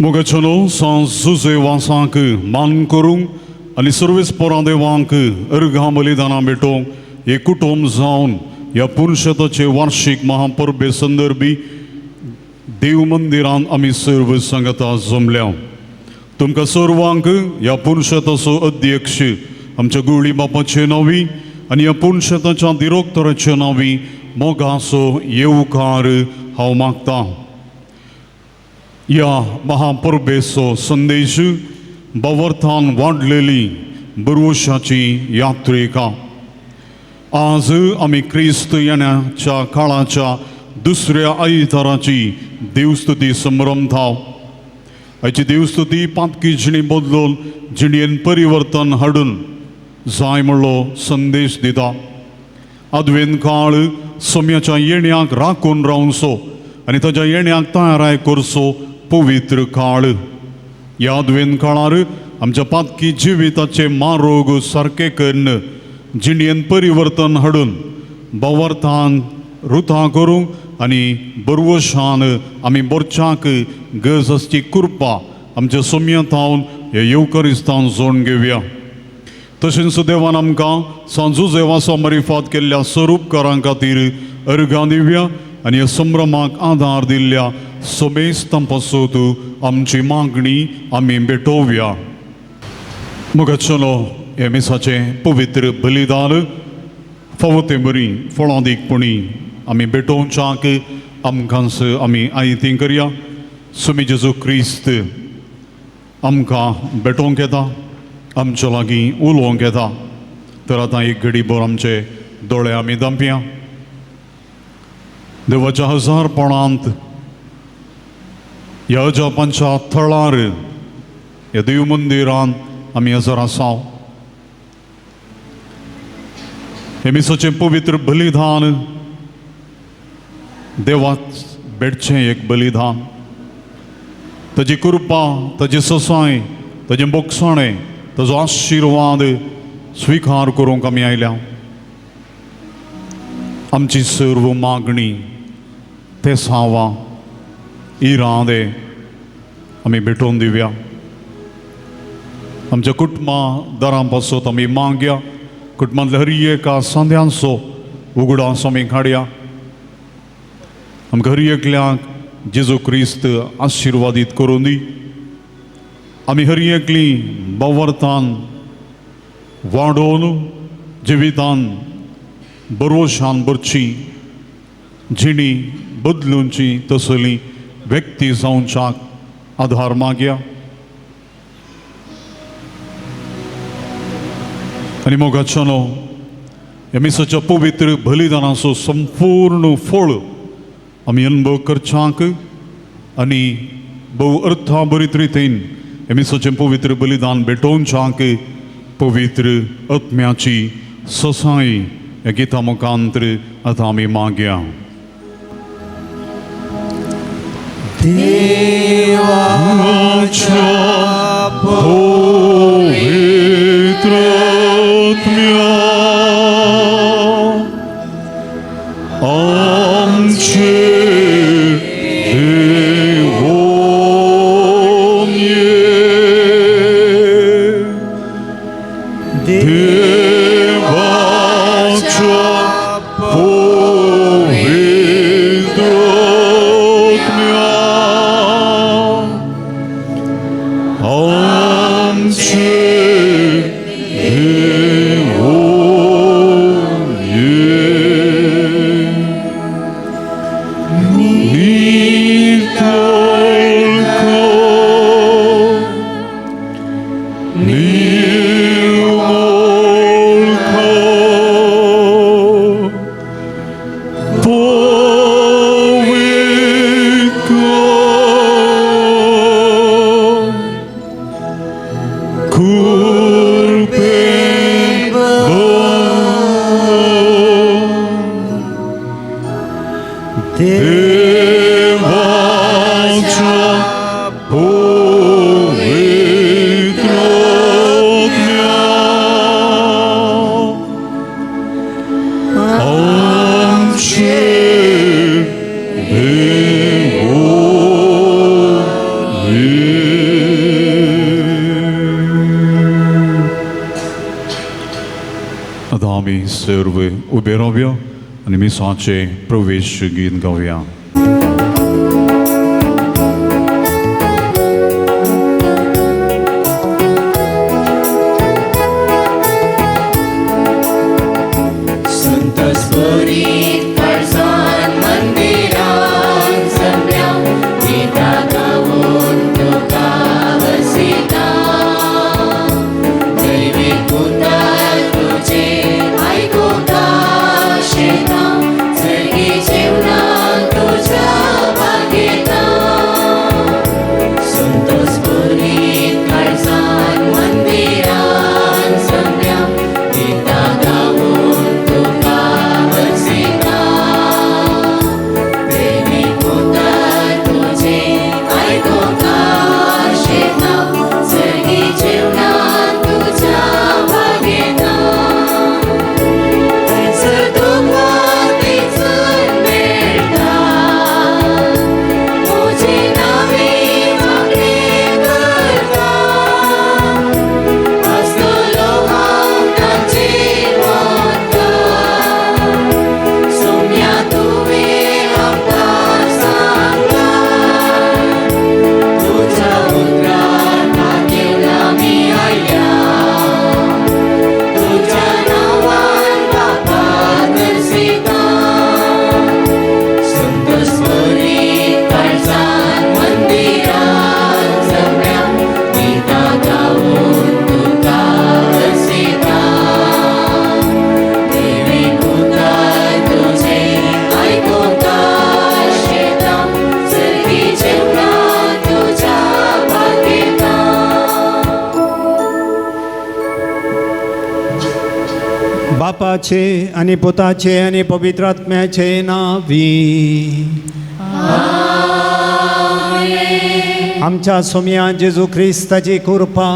मोगाचेलो सांत जुजे वासांक मान करूंक आनी सर्वेस पोरां देवांक अर्घां बलिदानां भेटोवंक एक कुटुंब जावन ह्या पुरुशताचे वार्षीक महापरबे संदर्भी देव मंदिरांत आमी सर्व सांगता जमल्या. तुमकां सर्वांक ह्या पुरुशताचो अध्यक्ष आमच्या गुळी बापाचे नांवी आनी ह्या पुरुशताच्या दिरोक्तराचे नांवी मोगाचो येवकार हांव मागतां. ह्या महापरबेचो संदेश बवर्थान वाडलेली बरवशाची यात्रेका. आज आमी क्रिस्त येण्याच्या काळाच्या दुसऱ्या आयताराची देवस्तुती संभ्रमता. हाची देवस्तुती पातकी जिणी बदलून जिणेन परिवर्तन हाडून जाय म्हणलो संदेश दिता. आदवेन काळ सोम्याच्या येण्याक राखून रावचो आनी ताच्या येण्याक तयाराय करचो पवित्र काळ. ह्या आदवेन काळार आमच्या पातकी जिविताचे मारोग सारके कन्न जिणेन परिवर्तन हाडून बवर्थान रुथा करूंक आनी बरवशान आमी बोरच्याक गरज आसची कृपा आमच्या सोम्या थावन हे येवकरिस्तान जोडून घेवया. तशेंच देवान आमकां सांजू जेवासो मरिफात केल्ल्या स्वरूपकारां खातीर अर्घां दिवया आनी ह्या संभ्रमाक आदार दिल्ल्या समेस्तां पासत आमची मागणी आमी भेटोवया. मोगाचेलो हे मिसाचें पवित्र बलिदान फावो ते बरी फळादीकपणी आमी भेटोवच्याक आमकांच आमी आयती करया. सुमी जेजू क्रिस्त आमकां भेटोवंक येता, आमच्या लागीं उलोवंक येता. तर आतां एक घडी भर आमचे दोळे आमी दांपया. देवाच्या हजारपणांत ह्या अजापांच्या थळार ह्या देव मंदिरांत आमी हजर आसा. हे मिसाचें पवित्र बलिदान देवाक भेटचें एक बलिदान. ताजी कृपा, ताजी ससाय, ताजें बोगसाणें, ताजो आशिर्वाद स्विकार करूंक आमी आयल्या. आमची सर्व मागणी ते सावा इरादे आमी भेटोवन दिवया. आमच्या कुटुंबा दारां पासत आमी मागया. कुटुंबांतल्या हर एका सांद्यांचो उगडास आमी काडया. आमकां हर एकल्याक जेजू क्रिस्त आशिर्वादीत करूं दी. आमी हर एकली बवर्थान वाडोवन जिवितान बरोशान भरची जिणी बदलुची तसली व्यक्ती जावच्याक आधार मागया. आनी मोगाच्यानो ह्या मिसाच्या पवित्र बलिदानाचो संपूर्ण फळ आमी अनुभव करच्याक आनी भोव अर्थाभरीत रितीन ह्या मिसाचें पवित्र बलिदान भेटोवच्याक पवित्र आत्म्याची ससाय ह्या गिता मुखांतर आतां आमी मागया. देवाच्या पवित्र आत्म्या आमचे देवोन ये. देवाच्या पवित्र आत्म्या आतां आमी सर्व उबे रावया आनी मिसाचें प्रवेश गीत गावया. बापाचे आनी पुताचे आनी पवित्र आत्म्याचे नांवी आमच्या सोम्या जेजू क्रिस्ताची कृपा,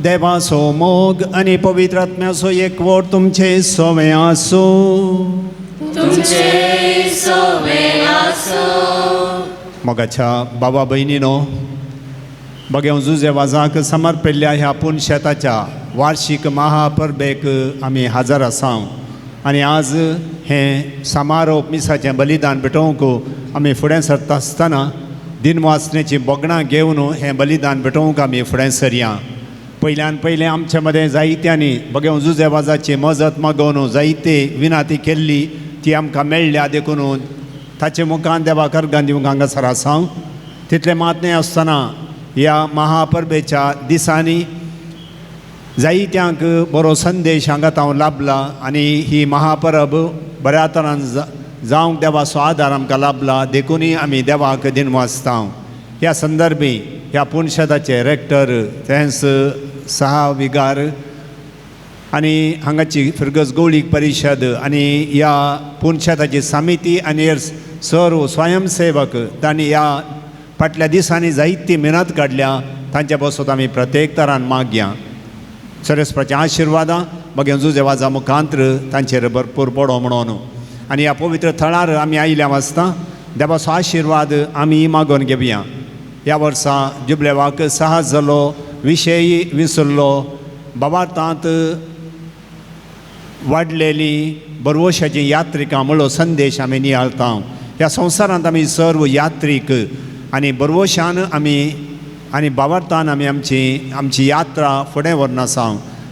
देवाचो मोग आनी पवित्र आत्म्याचो एकवट तुमचे सोवे आसूं. मोगाच्या बाबा भयणीनो, बघेव जुजे वाजाक समर्पिल्ल्या ह्या पुनशेताच्या वार्षिक महापरबेक आमी हजर आसा आनी आज हें समारोप मिसाचें बलिदान भेटोवंक आमी फुडें सरता आसतना दिनवासनेचीं बोगणां घेवन हें बलिदान भेटोवंक आमी फुडें सरया. पयल्यान पयलें आमचे मदें जायत्यांनी बघेव जुजे वाजाची मजत मागोवन जायते विनाती केल्ली ती आमकां मेळ्ळ्या, देखून ताचे मुखान देवाक अर्गां दिवंक हांगासर आसा. तितलें मात न्हय आसतना ह्या महापरबेच्या दिसांनी जायत्यांक बरो संदेश हांगा हांव लाभला आनी ही महापरब बऱ्या तरान जावंक देवाचो आदार आमकां लाभला, देखुनूय आमी देवाक दिनवासता. ह्या संदर्भी ह्या पुनशेताचे रेक्टर थेंस सहा विगार आनी हांगाची फिरगज गौळीक परिशद आनी ह्या पुनशेताची समिती आनी सर्व स्वयंसेवक तांणी ह्या फाटल्या दिसांनी जायती मेहनत काडल्या, तांच्या पासत आमी प्रत्येक तरान मागया. सरस्पतीच्या आशिर्वादां मगेर जुजे वाजा मुखांत्र तांचेर भरपूर पडो म्हणून आनी ह्या पवित्र थळार आमी आयिल्ल्या वाचता देवाचो आशिर्वाद आमी मागोवन घेवया. ह्या वर्सा जुबलेवाक साहस जालो, विशय विसरलो, बाबार्थांत वाडलेली बरवशाची यात्रिकां म्हणलो संदेश आमी नियाळता. ह्या संवसारांत आमी सर्व यात्रीक आनी बरवशान आमी आनी बाबार्थान आमी आमची आमची यात्रा फुडें व्हरून आसा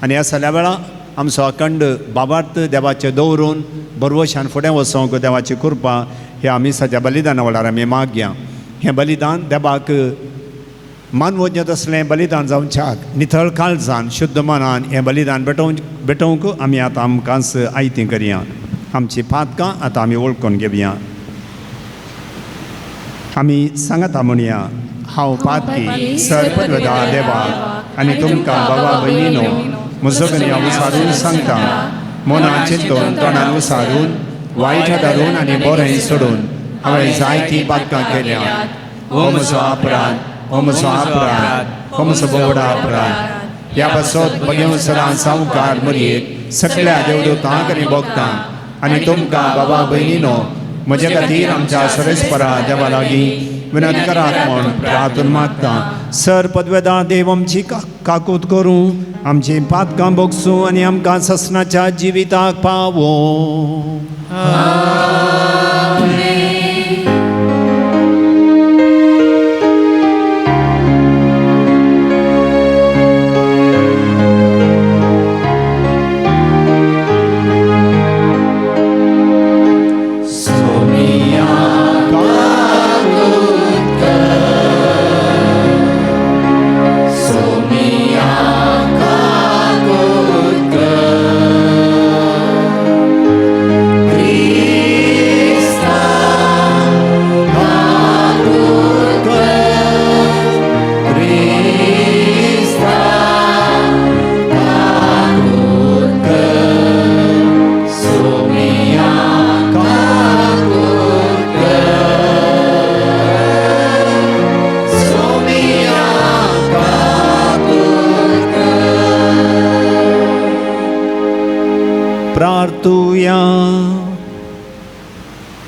आनी ह्या सगळ्या वेळा आमचो अखंड बाबार्थ देवाचें दवरून बरवशान फुडें वचोंक देवाची कृपा ह्या मिसाच्या बलिदाना वेळार आमी मागया. हें बलिदान देवाक मानवज्ञ तसलें बलिदान जावच्याक निथळ काळजान शुद्ध मनान हें बलिदान भेटोवंक आमी आतां आमकांच आयतीं करया. आमची पातकां आतां आमी वळखून घेवया. आमी सांगता म्हणया, हांव पातकी सर्पदा देवा आनी तुमकां बाबा भयणीनो म्हजो हांव उसारून सांगता, मनान चिंतून तोंडान उसारून वायट धरून आनी बरें सोडून हांवें जायतीं पातकां केल्या. हो म्हजो अपराध, हो म्हजो अपराध, हो म्हजो बोवडा अपराध. ह्या पासत बगेव सदां सावकार मरयेक सगळ्या देवदूतांक आनी भक्तांक आनी तुमकां बाबा भयणीनो म्हजे खातीर आमच्या सरेस्परा देवा लागीं विनंती करात म्हूण प्रार्थना मागता. सर पदवेदार देव आमची काकूत करूं, आमची पातकां भोगसूं आनी आमकां ससनाच्या जिविताक पावो. प्रार्थुया.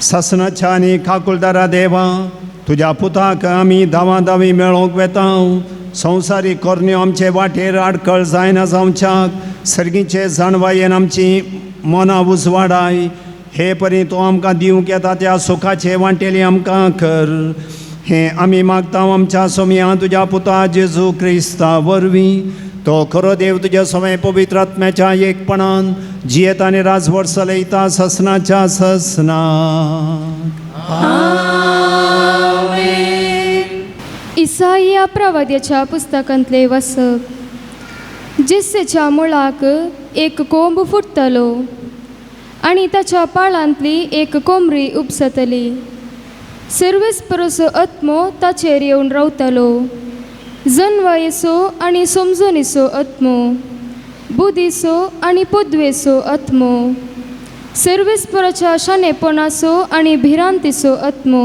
सासणाच्या आनी काकुलदारा देवा, तुज्या पुताक आमी धांवा धांवी मेळोवंक वेता. संवसारीक कोरण्यो आमचे वाटेर आडखळ जायना जावच्याक सर्गीचे जाणवायेन आमची मनां उजवाडाय. हे परी तूं आमकां दिवंक येता त्या सुखाचे वांटेली आमकां कर. हें आमी मागता आमच्या सोमया तुज्या पुता जेजू क्रिस्ता वरवीं. तो खरो देव तुज्या सवय पवित्र आत्म्याच्या एकपणान जियेता आनी राजवट चलयता ससनाच्या ससनाक. इसाया प्रवाद्याच्या पुस्तकांतले वसप. जिस्सेच्या मुळाक एक कोंब फुट्टलो आनी ताच्या पाळांतली एक कोमरी उपसतली. सर्वेस्परसो आत्मो ताचेर येवन रावतलो, जनवायेचो आनी समजणीचो आत्मो, बुदीचो आनी पदवेचो आत्मो, सर्वेस्पराच्या शाणेपणाचो आनी भिरांतीचो आत्मो.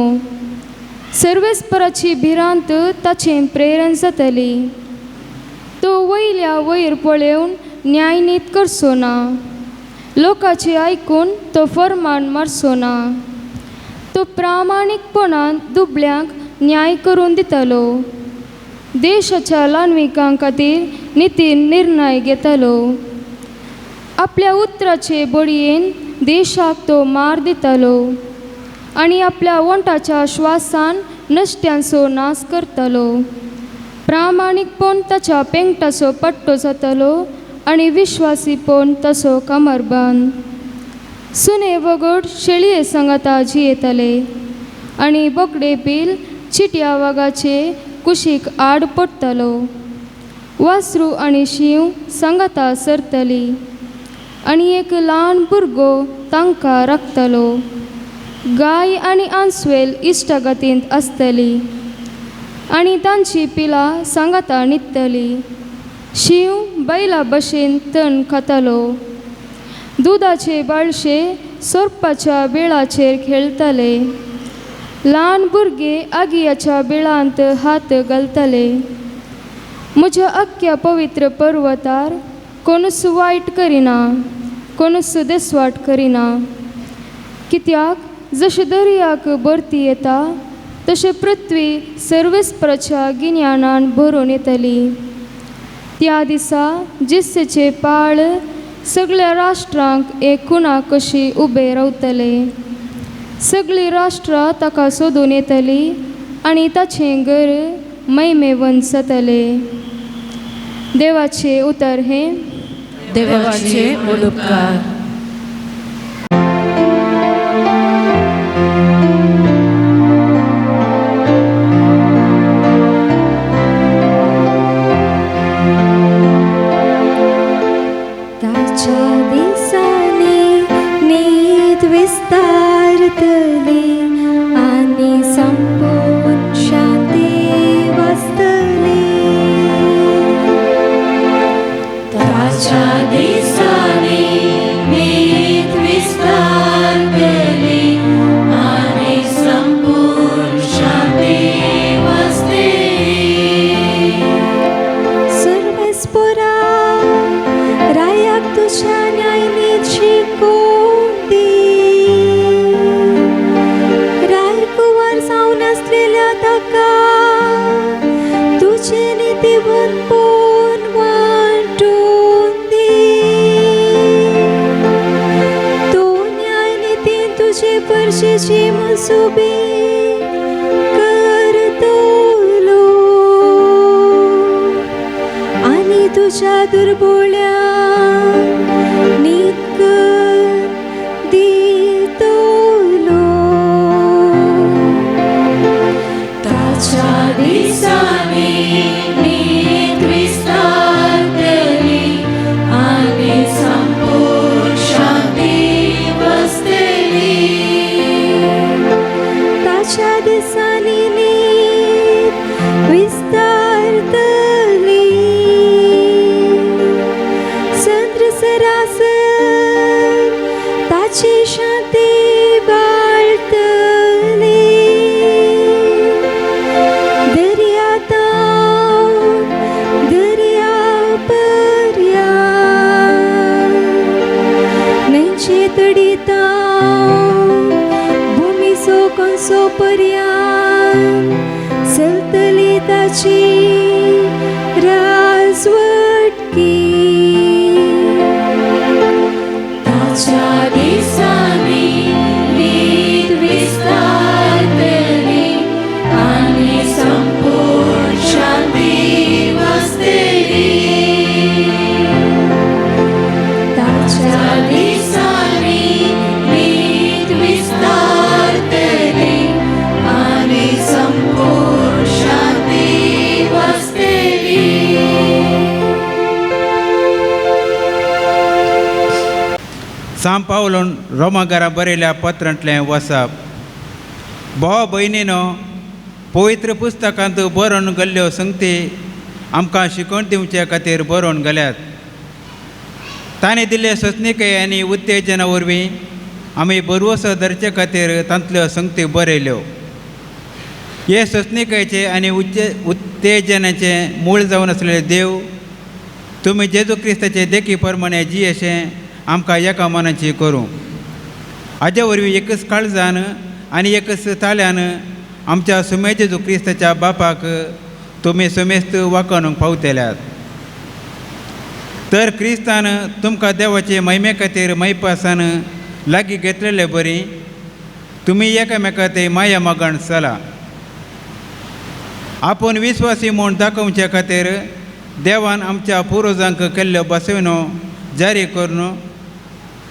सर्वेस्पराची भिरांत ताचें प्रेरण जातली. तो वयल्या वयर पळोवन न्यायनीत करचो ना, लोकांची आयकून तो फरमान मारचो ना. तो प्रामाणीकपणान दुबळ्यांक न्याय करून दितलो, देशाच्या ल्हानविकां खातीर नितीन निर्णय घेतलो. आपल्या उतराचे बडयेन देशाक तो मार दितलो आनी आपल्या वंटाच्या श्वासान नश्ट्यांचो नाश करतलो. प्रामाणीकपण ताच्या पेंगटाचो पट्टो जातलो आनी विश्वासीपण तसो कमरबंद. सुने वगड शेळये सांगाता जियेतले आनी बोकडे पील चिट्या वागाचे कुशीक आड पडटलो. वासरू आनी शींव सांगाता सरतली आनी एक ल्हान भुरगो तांकां राखतलो. गाय आनी आंसवेल इश्टागतींत आसतली आनी तांची पिलां सांगाता न्हिदतली. शींव बैला भशेन तण खातलो, दुदाचे बाळशे सोरपाच्या बिळाचेर खेळटले. ल्हान भुरगे आगियाच्या बिळांत हात घालतले. म्हज्या अख्ख्या पवित्र पर्वतार कोणूच वायट करिना, कोणूच देसवाट करिना. कित्याक जशें दर्याक भरती येता तशें पृथ्वी सर्वेस्पराच्या गिन्यानान भरून येतली. त्या दिसा जिस्सेचे पाळ सगळ्या राष्ट्रांक एक कुणा कशी उबे रावतले. सगळीं राष्ट्रां ताका सोदून येतली आनी ताचें घर मैमेवन जातलें. देवाचें उतर हें. देवाचे उपकार. ताच्या दिसांनी न्हीद विस्तारतली आनी संपूर्ण शांती वसतली. ताच्या दिसांनी जैतिवंतपण वांटून दी. तूं न्यायनितीन तुजे परशेची मनसुबी करतलो आनी तुज्या दुर्बोळ्यांक नीत कर दितलो. ताच्या दिसांनी नीत विस्तारतली आनी संपूर्ण शांती वसतली. ताच्या दिसांनी नीत विस्तारतली, संद्र सरासर ताची शांती बाळतली. दर्या तावन दर्या पर्यान, न्हंयचे तडी तावन भुमीचो कोनसो पर्यान चलतली ताची राजवटकी. ताच्या दिसांनी नीत विस्तारतली आनी संपूर्ण शांती वसतली. ताच्या दिसांनी नीत विस्तारतली आनी संपूर्ण शांती वसतली. सांव पावलोन रोमागारा बरयल्या पत्रांतलें वसप. भाव भयणीनो, पवित्र पुस्तकांत बरोवन गेल्ल्यो संगती आमकां शिकवण दिवचे खातीर बरोवन गेल्यात. ताणें दिल्ले सोंसणीकाय आनी उत्तेजना वरवीं आमी बरवसो धरचे खातीर तांतल्यो संगती बरयल्यो. हे सोंसणीकायचे आनी उत्तेजनाचें मूळ जावन आसलेले देव तुमी जेजू क्रिस्ताचे देखी प्रमाणे जियेशें आमकां एका मनाची करूं. हाजे वरवीं एकच काळजान आनी एकच ताळ्यान आमच्या सुमे जेजू क्रिस्ताच्या बापाक तुमी सुमेस्त वाखाणूंक पावतल्यात. तर क्रिस्तान तुमकां देवाचे महिमे खातीर मैपासान लागीं घेतलेले बरी तुमी एकामेका ते माया मागण चला. आपूण विस्वासी म्हूण दाखोवचे खातीर देवान आमच्या पुर्वजांक केल्ल्यो बसवणो जारी करून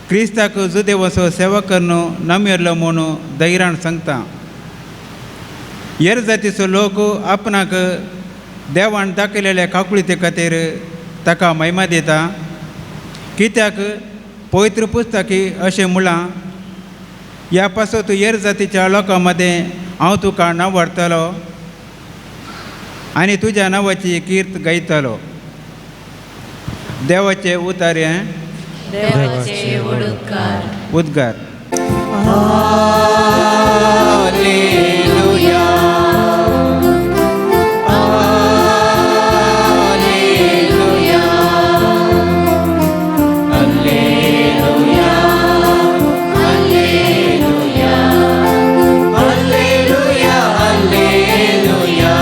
क्रिस्ताक जुदेवाचो सेवा करून नमेरलो म्हूण धैर्यान सांगता. हेर जातीचो लोक आपणाक देवान दाखयलेल्या काकुळते खातीर ताका महिमा दिता. कित्याक पवित्र पुस्तकी अशें म्हळां, ह्या पासत हेर जातीच्या लोकां मदें हांव तुका नांव व्हरतलो आनी तुज्या नांवाची कीर्त गायतलो. देवाचे उतार हें देवाचे उद्गार. उद्गार. Hallelujah, hallelujah, hallelujah, hallelujah, hallelujah, hallelujah, hallelujah,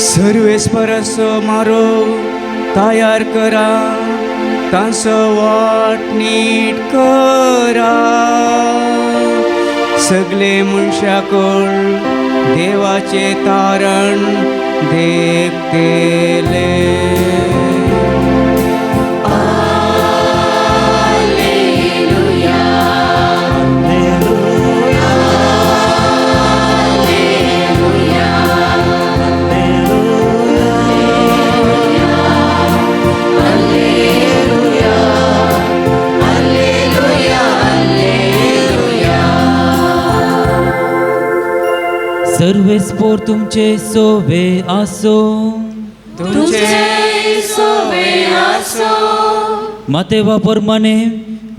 सर्वेस्पराचो मारो तयार करा, तांचो वाट नीट करा. सगळे मनशाकूळ देवाचे तारण देखतले. सर्वेस्पोर तुमचे सोवे आसो, तुमचे सोवे आसो. मातेवा प्रमाणे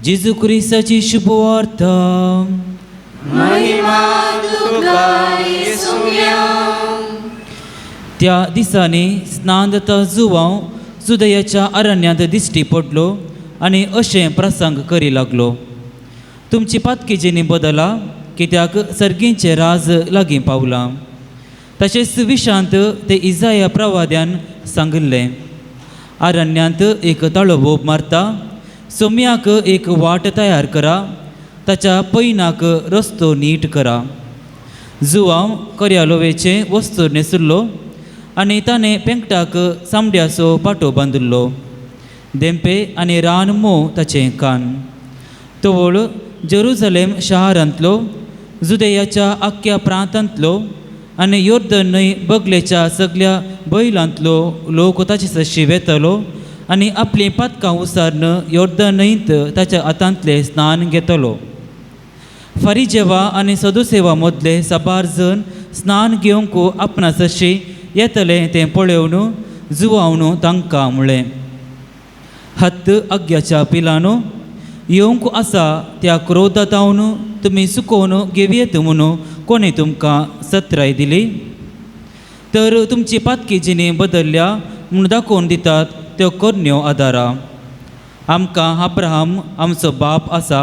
जेजू क्रिस्ताची शुभवार्ता. महिमा तुका येसुया. त्या दिसांनी स्नान जाता जुवांव जुदयाच्या अरण्यांत दिश्टी पडलो आनी अशें प्रसंग करी लागलो, तुमची पातकी बदला कित्याक सर्गींचें राज लागीं पावलां. तशेंच विशांत ते इजाया प्रवाद्यान सांगिल्लें, अरण्यांत एक ताळो बोब मारता, सोम्याक एक वाट तयार करा, ताच्या पैनाक रस्तो नीट करा. जुवांव कर्यालोवेचें वस्तू न्हेसुल्लो आनी ताणें पेंकटाक चामड्याचो पाटो बांदिल्लो. देंपे आनी रान मोव ताचें कान. तवळ जेरुजलेम शहरांतलो, जुदेयाच्या आख्ख्या प्रांतांतलो आनी योर्दन न्हंय बगलेच्या सगल्या बैलांतलो लोक ताचे सशी वेतलो आनी आपलीं पातकां उसारून योर्दन न्हंयत ताच्या हातांतलें स्नान घेतलो. फारीजेवा आनी सदुसेवा मदले साबार जण स्नान घेवंक आपणा सशी येतलें तें पळोवन जुवावन तांकां म्हळें, हत्त आग्याच्या पिलानो, येवंक आसा त्या क्रोधातावन तुमी सुकोवन घेवयेत म्हणून कोणें तुमकां सत्राय दिली? तर तुमची पातकी जिणी बदलल्या म्हूण दाखोवन दितात त्यो करण्यो आदारा. आमकां अब्राहम आमचो बाप आसा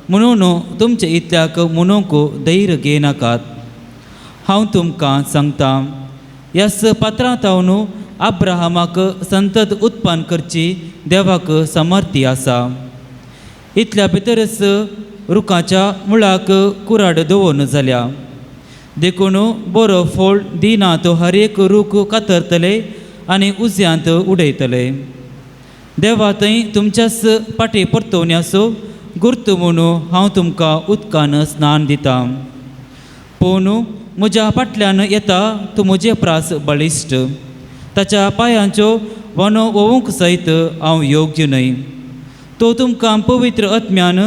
म्हणून तुमचे इतल्याक म्हणूंक धैर्य घेयनाकात. हांव तुमकां सांगता, ह्याच पात्रांतावन अब्राहमाक संतत उत्पन्न करची देवाक समर्थी आसा. इतल्या भितरच रुखाच्या मुळाक कुराड दवरून जाल्या, देखून बरो फळ दिना तो हर एक रूख कातरतले आनी उज्यांत उडयतले. देवा थंय तुमच्याच पाटी परतवण्याचो गुर्त म्हणून हांव तुमकां उदकान स्नान दितां, पूण म्हज्या फाटल्यान येता तूं म्हजे प्रास बळिश्ट, ताच्या पांयांच्यो वनो ओवूंक सयत हांव योग्य न्हय. तो तुमकां पवित्र आत्म्यान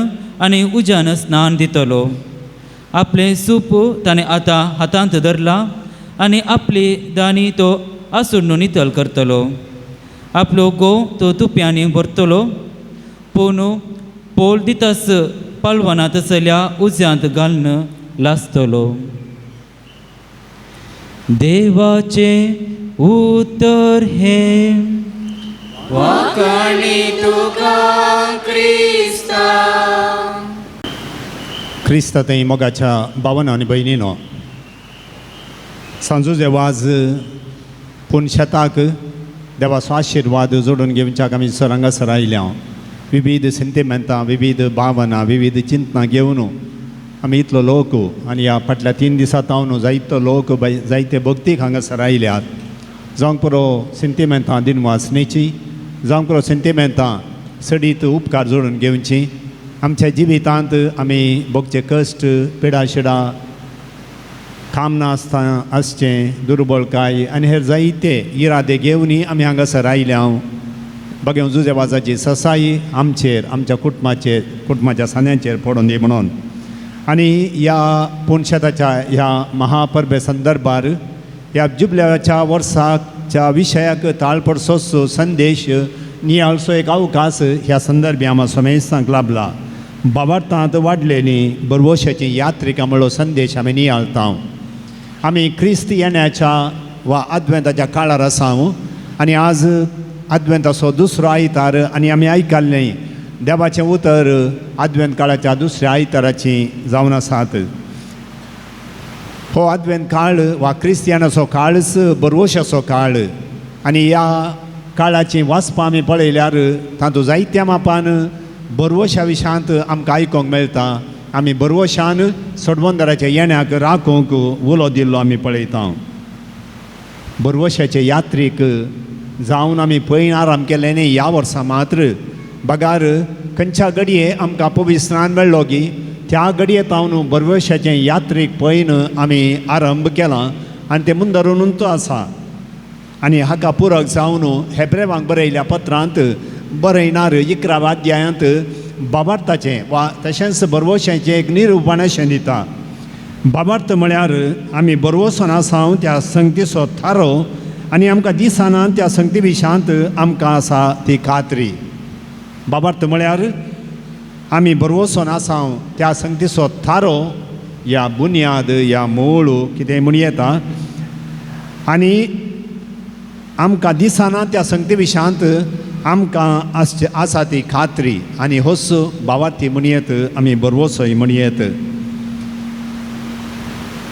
आनी उज्यान स्नान दितलो. आपलें सूप ताणें आतां हातांत धरलां आनी आपली दानी तो आसुडून नितळ करतलो. आपलो गोव तो तुप्यांनी भरतलो, पूण पोल दितास पालवना तसल्या उज्यांत घालून लासतलो. देवाचें उतर हें. वाखाणी तुका क्रिस्ता. क्रिस्ता थंय मोगाच्या भावानो आनी भयणीनो, सांजू वाज पूण शेताक देवाचो आशिर्वाद जोडून घेवच्याक आमी सर हांगासर आयल्या. विविध सेंतिमेंतां, विविध भावना, विविध चिंतनां घेवन आमी इतलो लोक आनी ह्या फाटल्या 3 दिसां तावन जायतो लोक जायते भक्तीक हांगासर आयल्यात. जावंक पुरो सेंतिमेंतां दिनवासनेची, जावंक पुरो सेंतिमेंतां सडीत उपकार जोडून घेवची. आमच्या जिवितांत आमी भोगचे कश्ट, पिडाशिडा, काम नासतना आसचें, दुर्बळकाय आनी हेर जायते इरादे घेवनूय आमी हांगासर आयल्या. बघेव जुजेवाजाची ससाई आमचेर, आमच्या कुटुंबाचेर, कुटुंबाच्या सान्यांचेर पडून दी म्हणून. आनी ह्या पुनशेताच्या ह्या महापरबे संदर्भार ह्या जुबल्याच्या वर्साच्या विशयाक ताळपडसोचो संदेश नियाळचो एक अवकाश ह्या संदर्भी आमकां समेस्तांक लाभला. बाबार्थांत वाडलेली बरवशाची यात्रिका म्हणलो संदेश आमी नियाळता. आमी क्रिस्त येण्याच्या वा आदवेंताच्या काळार आसा आनी आज आदवेंताचो दुसरो आयतार आनी आमी आयकल्लें देवाचें उतर आदवेंत काळाच्या दुसऱ्या आयताराची जावन आसात. हो आदवेंत काळ वा क्रिस्तियानाचो काळच बरवशाचो काळ आनी ह्या काळाची वाचपां आमी पळयल्यार तातूंत जायत्या मापान बरवशा विशयांत आमकां आयकूंक मेळटा. आमी बरवशान सोडवंदराच्या येण्याक राखूंक उलो दिल्लो आमी पळयता. बरवशाचे यात्रीक जावन आमी पयन आराम केलें न्ही ह्या वर्सा मात्र, बगार खंयच्या घडये आमकां पविस्त्रान मेळ्ळो की त्या घडये तावन बरवशाचें यात्रीक पयन आमी आरंभ केला आनी तें मुंदरून तो आसा. आनी हाका पुरक जावन हेब्रेवांक बरयल्या पत्रांत बरयणार 11 अध्यायांत बाबार्थाचें वा तशेंच बरवशाचें एक निरुपण अशें दिता. बाबार्थ म्हळ्यार आमी बरवसन आसा त्या संगतीचो थारो आनी आमकां दिसना त्या संगती विशयांत आमकां आसा ती खात्री. बाबार्थ म्हळ्यार आमी बरवसोन आसाव त्या संगतीचो थारो या बुन्याद या मूळ कितें म्हण येता आनी आमकां दिसना त्या संगती विशयांत आमकां आसचे आसा ती खात्री आनी होच भावार्थी म्हणयेत आमी बरवसोय म्हणयेत.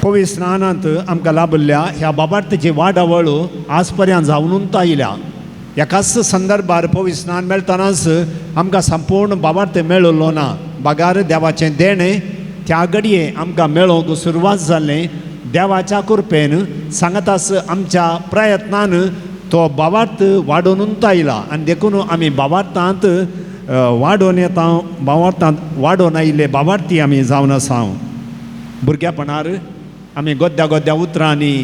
पवित्र स्नानांत आमकां लाभिल्ल्या ह्या बाबार्थाची वाडावळ आज पर्यंत जावनूच आयल्या. एकाच संदर्भार पवित्र स्नान मेळटनाच आमकां संपूर्ण बाबार्थ मेळिल्लो ना, बगार देवाचें देणें त्या घडये आमकां मेळोवंक सुरवात जालें. देवाच्या कृपेन सांगतास आमच्या प्रयत्नान तो बाबार्थ वाडोवनूच आयला आनी देखून आमी बाबार्थांत वाडोवन येता, बाबार्थांत वाडोवन आयिल्ले बाबार्थी आमी जावन आसा. भुरग्यापणार आमी गोद्या गोद्या उतरांनी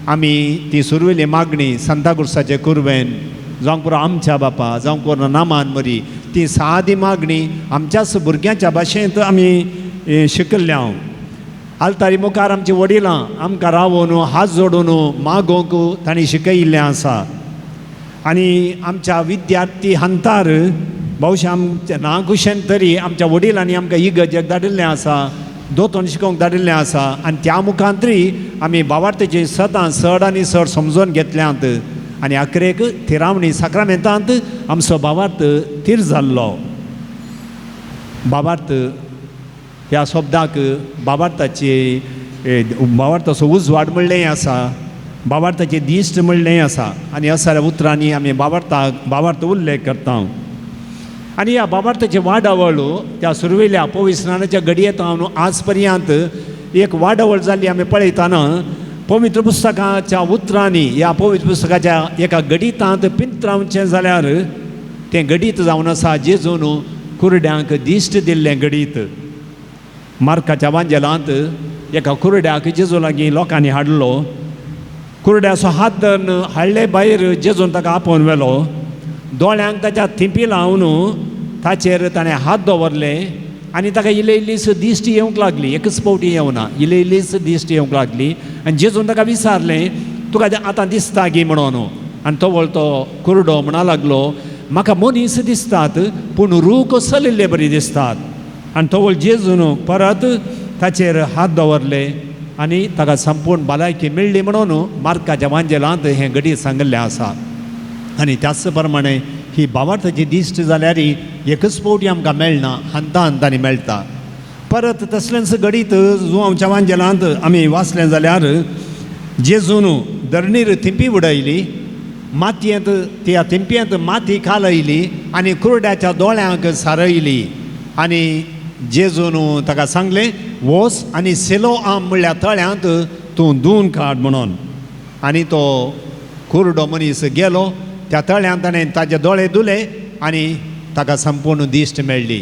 आमी ती सुरवेली मागणी सांताक्रुसाचे कुरवेन जावंक पुरो आमच्या बापा जावंक पुरो नामान मरी ती सादी मागणी आमच्याच भुरग्यांच्या भाशेंत आमी शिकल्ल्या. आलतारी मुखार आमची वडिलां आमकां रावोन हात जोडून मागोवंक तांणी शिकयिल्लें आसा. आनी आमच्या विद्यार्थी हंतार भोवशा आमच्या ना कुशेन तरी आमच्या वडिलांनी आमकां इगर्जेक धाडिल्लें आसा, दोतोन शिकोवंक धाडिल्लें आसा आनी त्या मुखांतरी आमी भावार्थेची सदां चड आनी चड समजून घेतल्यांत आनी अकरेक थिरावणी साक्रामेंतांत आमचो भावार्थ थीर जाल्लो. भावार्थ ह्या शब्दाक भावार्थाची भावार्थाचो उजवाड म्हणलेंय आसा, भावार्थाची दिश्ट म्हणलेंय आसा आनी असल्या उतरांनी आमी भावार्थाक भावार्थ उल्लेख करता. आनी ह्या भावार्थाची वाडावळ त्या सुरवेल्या पवित्र स्नानाच्या घडयेत हांव आज पर्यंत एक वाडावळ जाल्ली आमी पळयतना पवित्र पुस्तकाच्या उतरांनी ह्या पवित्र पुस्तकाच्या एका गणितांत पिंत्रावचें जाल्यार तें गणीत जावन आसा जेजून कुरड्यांक दिश्ट दिल्लें गणीत. मार्काच्या वांजेलांत एका कुरड्याक जेजू लागीं लोकांनी हाडलो, कुरड्याचो हात धरून हाडले भायर जेजून ताका आपोवन व्हेलो, दोळ्यांक ताच्या थिंपी लावन ताचेर ताणें हात दवरले आनी ताका इल्ली इल्लीच दिश्ट येवंक लागली. एकच फावटी येवना, इल्ली इल्लीच दिश्ट येवंक लागली आनी जेजून ताका विचारलें तुका आतां दिसता गी म्हणून. आनी तो वळतो कुरडो म्हणा लागलो म्हाका मनीस दिसतात पूण रूख चलिल्ले बरी दिसतात. आनी तो वळ जेजून परत ताचेर हात दवरले आनी ताका संपूर्ण भलायकी मेळ्ळी म्हणून मार्काच्या वांजेलांत हें घडये सांगिल्लें आसा. आनी त्याच प्रमाणे ही भावार्थाची दिश्ट जाल्यार एकच फावटी आमकां मेळना, हंता हंतांनी मेळटा. परत तसलेंच घडीत जुवांवच्या वांजेलांत आमी वाचलें जाल्यार जेजून धरणीर थिंपी उडयली, मातयेंत त्या थिंपयेंत माती कालयली आनी कुरड्याच्या दोळ्यांक सारयली आनी जेजून ताका सांगलें वोस आनी सेलो आम म्हणल्या तळ्यांत तूं धुवन काड म्हणून. आनी तो कुरडो मनीस गेलो त्या तळ्यांत ताणें ताजे दोळे धुले आनी ताका संपूर्ण दिश्ट मेळ्ळी.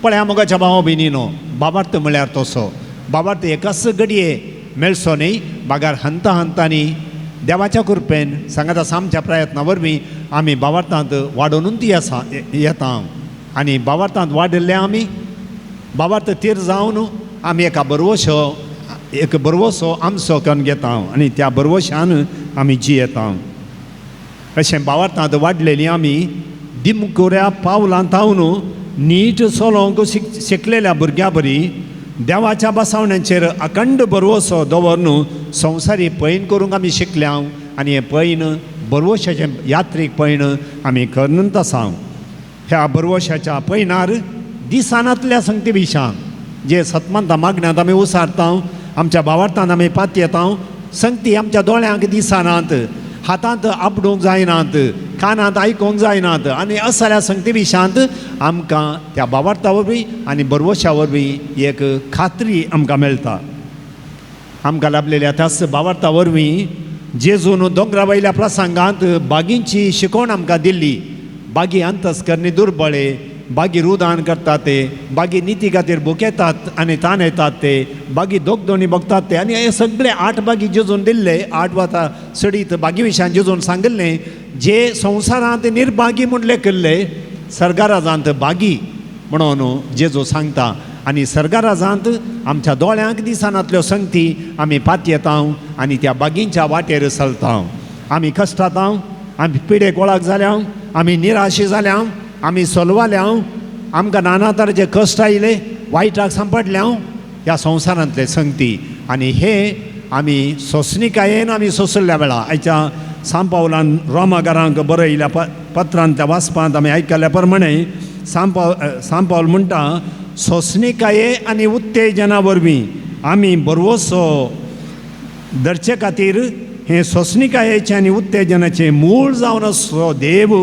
पळया मोगाच्या भावा भयणीनो, बाबार्थ म्हळ्यार तसो बाबार्थ एकाच घडये मेळचो न्ही, बागार हंता हंतांनी देवाच्या कृपेन सांगात आसा आमच्या प्रयत्ना वरवीं आमी बाबार्थांत वाडोवनूच आसा येता. आनी बाबार्थांत वाडिल्ले आमी बाबार्थ थीर जावन आमी एका बरवसो एक बरवसो आमचो करून घेता आनी त्या बरवशान आमी जियेता. अशें बाबार्थांत वाडलेली आमी दिमकुऱ्या पावलां थावन नीट चलोवंक शिकलेल्या भुरग्यां बरी देवाच्या बसावण्यांचेर अखंड बरवसो दवरून संवसारी पैन करूंक आमी शिकल्या आनी हें पैन बरवशाचें यात्रीक पैन आमी करूनच आसा. ह्या बरवशाच्या पैनार दिसानांतल्या संगती विशां जे सतमंता मागण्यांत आमी उसारता, आमच्या भावार्थान आमी पातयेता, संगती आमच्या दोळ्यांक दिसनात, हातांत आपडूंक जायनात, कानांत आयकूंक जायनात आनी असल्या संगती विशांत आमकां त्या भावार्था वरवीं आनी बरवशा वरवीं एक खात्री आमकां मेळटा. आमकां लाभलेल्या त्याच भावार्था वरवीं जेजून दोंगरा वयल्या प्रसंगांत बागींची शिकवण आमकां दिल्ली. बागी अंतस्करणी दुर्बळे, बागी रुदान करतात ते, बागी निती खातीर भुकेतात आनी ताण येतात ते, बागी दोगदोणी बघतात ते आनी हे सगळे 8 बागी जेजून दिल्ले, 8 वता सडीत बागी विशयान जेजून सांगिल्लें जे संवसारांत निर्भागी म्हूण लेखिल्ले सर्गाराजांत बागी म्हणून जेजू सांगता. आनी सर्गाराजांत आमच्या दोळ्यांक दिसनातल्यो संगती आमी पातयेता आनी त्या बागींच्या वाटेर चलता. आमी कश्टातां, आमी पिडेक वळख जाल्या, आमी निराशी जाल्या, आमी सोलवाल्या, आमकां नाना तरेचे कश्ट आयले, वायटाक सांपडले हांव ह्या संवसारांतले संगती. आनी हे आमी सोंसणिकायेन आमी सोंसल्या वेळा आयच्या सांपावलान रोमागारांक बरयल्या पत्रांतल्या वाचपांत आमी आयकल्या प्रमाणे सांपावल म्हणटा सोंसणिकाये आनी उत्तेजना वरवीं आमी बरवसो धरचे खातीर हें सोंसणिकायेचें आनी उत्तेजनाचें मूळ जावन आसचो देव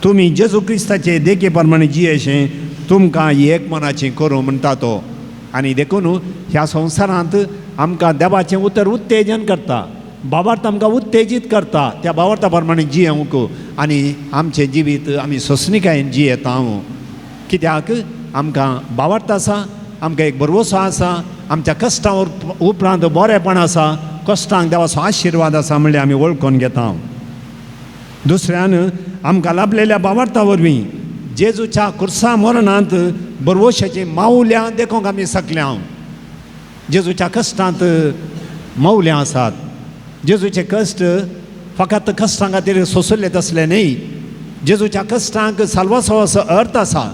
तुमी जेजू क्रिस्ताचे देखी प्रमाणे जियेशें तुमकां एक मनाचें करूं म्हणटा तो. आनी देखून ह्या संवसारांत आमकां देवाचें उतर उत्तेजन करता, बाबार्थ आमकां उत्तेजीत करता, त्या बाबार्था प्रमाणे जियेवंक आनी आमचें जिवीत आमी सोंसणिकायेन जियेता. कित्याक आमकां बाबार्थ आसा, आमकां एक भरवसो आसा, आमच्या कश्टां उपरांत बरेंपण आसा, कश्टांक देवाचो आशिर्वाद आसा म्हणल्यार आमी वळखून घेता. दुसऱ्यान आमकां लाभलेल्या बाबार्था वरवीं जेजूच्या खुर्सा मरणांत बरवशाचीं मावल्यां देखूंक आमी शकल्या. जेजूच्या कश्टांत मावल्यां आसात. जेजूचे कश्ट फकत कश्टां खातीर सोंसले तसले न्हय, जेजूच्या कश्टांक साल्वासो असो अर्थ आसा.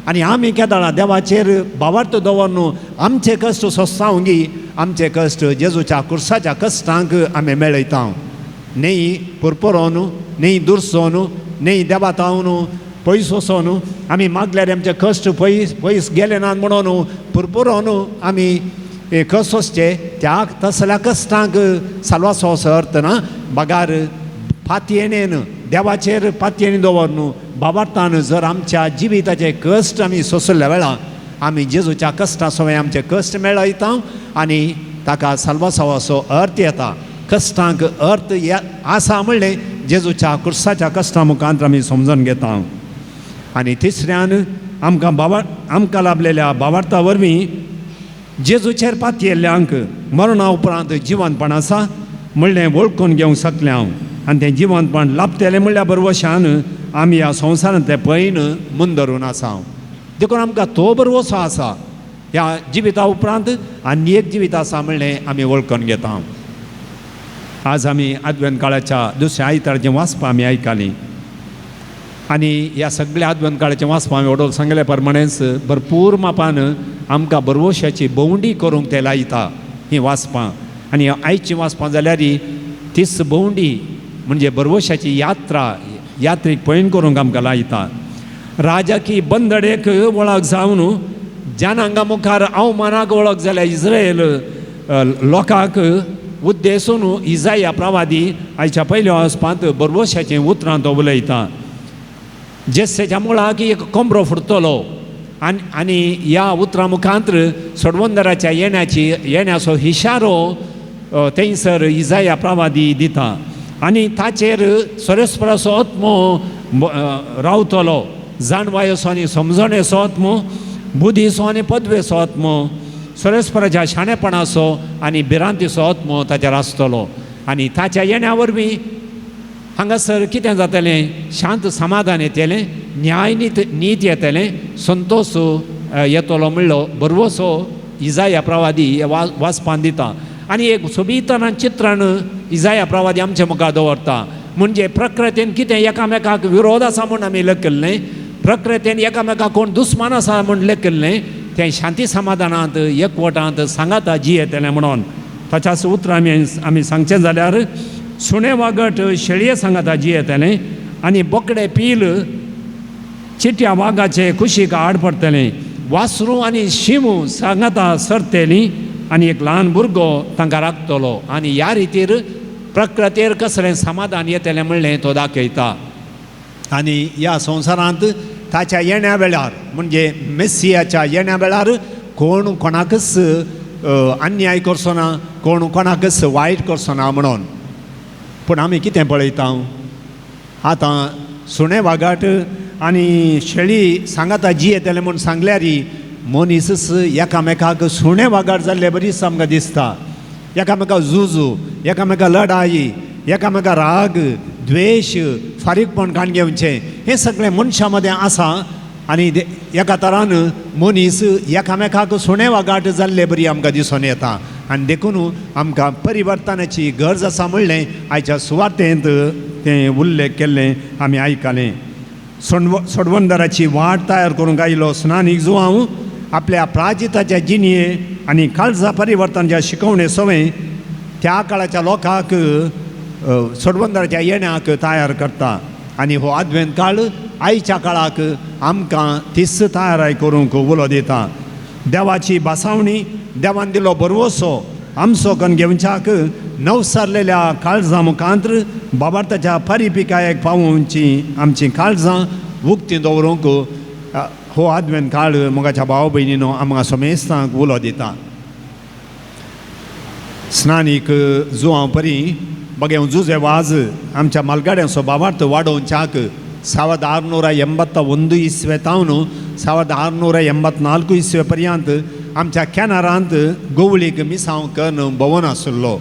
आनी आमी केदळा देवाचेर बाबार्थ दवरून आमचे कश्ट सोंसता आमचे कश्ट जेजूच्या खुर्साच्या कश्टांक आमी मेळयता. न्हय पुरपुरोन, न्हय दुरसोन, न्हय देवा तावन पयस वचोन आमी मागल्यार आमचे कश्ट पयस पयस गेले नात म्हणून पुरपुरोन आमी कश्ट सोंसचे त्या तसल्या कश्टांक साल्वासो असो अर्थ ना, बगार पातयेणेन देवाचेर पातयेणी दवरून बाबार्थान जर आमच्या जिविताचे कश्ट आमी सोंसल्या वेळा आमी जेजूच्या कश्टां सवय आमचे कश्ट मेळयता आनी ताका साल्वासांव असो अर्थ येता. कश्टांक अर्थ आसा म्हणलें जेजूच्या खुर्साच्या कश्टां मुखांत आमी समजून घेता. आनी तिसऱ्यान आमकां आमकां लाभलेल्या बाबार्था वरवीं जेजूचेर पातयेल्ल्यांक मरणा उपरांत जिवनपण आसा म्हणलें वळखून घेवंक शकलें हांव. आनी तें जिवनपण लाभतलें म्हणल्यार बरवशान आमी ह्या संवसारांतलें पयन मुंदरून आसा. देखून आमकां तो बरवसो आसा ह्या जिविता उपरांत आनी एक जिवीत आसा म्हणलें आमी वळखून घेता. आज आमी आदवेंत काळाच्या दुसऱ्या आयताराचें वाचपां आमी आयकलीं आनी ह्या सगळ्या आदवेंत काळाचें वाचपां आमी वडोल सांगल्या प्रमाणेच भरपूर मापान आमकां बरवशाची भोंवडी करूंक ते लायता हीं वाचपां. आनी आयचीं वाचपां जाल्यार तीच भोंवडी म्हणजे बरवशाची यात्रा यात्रीक पयण करूंक आमकां लायता. राजाकी बंदडेक वळख जावन जनांगा मुखार अवमानाक वळख जाल्या इस्रायल लोकांक उद्देसून इजाया प्रवादी आयच्या पयल्या वचपांत बरवशाचें उतरां तो उलयता. जेस्सेच्या मुळाक एक कोंबरो फुटतलो आनी आनी ह्या उतरां मुखांत सोडवंदराच्या येण्याचो हिशारो थंयसर इजाया प्रवादी दिता आनी ताचेर सोरेस्पराचो आत्मो रावतलो, जाणवायेचो आनी समजणेचो आत्मो, बुद्धीचो आनी पदवेचो आत्मो, सोरेस्पराच्या शाणेपणाचो आनी भिरांतीचो आत्मो ताचेर आसतलो. आनी ताच्या येण्या वरवीं हांगासर कितें जातलें, शांत समाधान येतलें, न्याय नीत येतलें, संतोश येतलो म्हणलो बरवसो इजाया प्रवादी वाचपान दिता. आनी एक सोबीतनान चित्रण इजाया प्रवादी आमचे मुखार दवरता. म्हणजे प्रकृतीन कितें एकामेकाक विरोध आसा म्हूण आमी लेखिल्लें, प्रकृतीन एकामेकाक कोण दुस्मान आसा म्हूण लेखिल्लें, तें शांती समाधानांत एकवटांत सांगाता जियेतलें म्हणून. ताच्याच उतरां आमी सांगचें जाल्यार सुणें वागट शेळये सांगाता जियेतलें आनी बोकडे पील चिट्या वागाचे कुशीक आड पडटलें, वासरूं आनी शिमू सांगाता सरतेली आनी एक ल्हान भुरगो तांकां राखतलो. आनी ह्या रितीर प्रकृतीर कसलें समाधान येतलें म्हणलें तो दाखयता. आनी ह्या संवसारांत ताच्या येण्या वेळार म्हणजे मेसियाच्या येण्या वेळार कोण कोणाकच अन्याय करचो ना, कोण कोणाकच वायट करचो ना म्हणून. पूण आमी कितें पळयता आतां सुणें वागाट आनी शेळी सांगाता जियेतलें म्हूण सांगल्यार मनीसच एकामेकाक सुणें वागाट जाल्ले बरीच आमकां दिसता. एकामेका झुजू, एकामेका लढाई, एकामेका राग द्वेश फारीकपण काण घेवचें हें सगळें मनशां मदें आसा. आनी एका तरान मनीस एकामेकाक सुणें वागाट जाल्ले बरी आमकां दिसून येता. आनी देखून आमकां परिवर्तनाची गरज आसा म्हणलें आयच्या सुवातेंत तें उल्लेख केल्लें आमी आयकलें. सोडवणदाराची वाट तयार करूंक आयलो स्नानीक जुवांव आपल्या प्राजिताच्या जिणये आनी काळजा परिवर्तनाच्या शिकवणे सवय त्या काळाच्या लोकांक सोडवणदाराच्या येण्याक तयार करता. आनी हो आदवेंत काळ आयच्या काळाक आमकां तीच तयाराय करूंक उलो दिता. देवाची भासावणी देवान दिलो बरवसो आमचो कन घेवच्याक नवसारलेल्या काळजां मुखांत बाबार्थाच्या परिपिकायेक पावोवची आमची काळजां उक्ती दवरूंक हो आदवेंत काळ मोगाच्या भाव भयणीनो आमकां समेस्तांक उलो दिता. स्नानीक जुवां परी बगे जुजे वाज आमच्या मालगाड्यांचो बाबार्थ वाडोवच्याक 1681 इस्वे तावन 1684 इस्वे पर्यंत आमच्या कॅनरांत गोवळीक मिसांव करून भोंवन आशिल्लो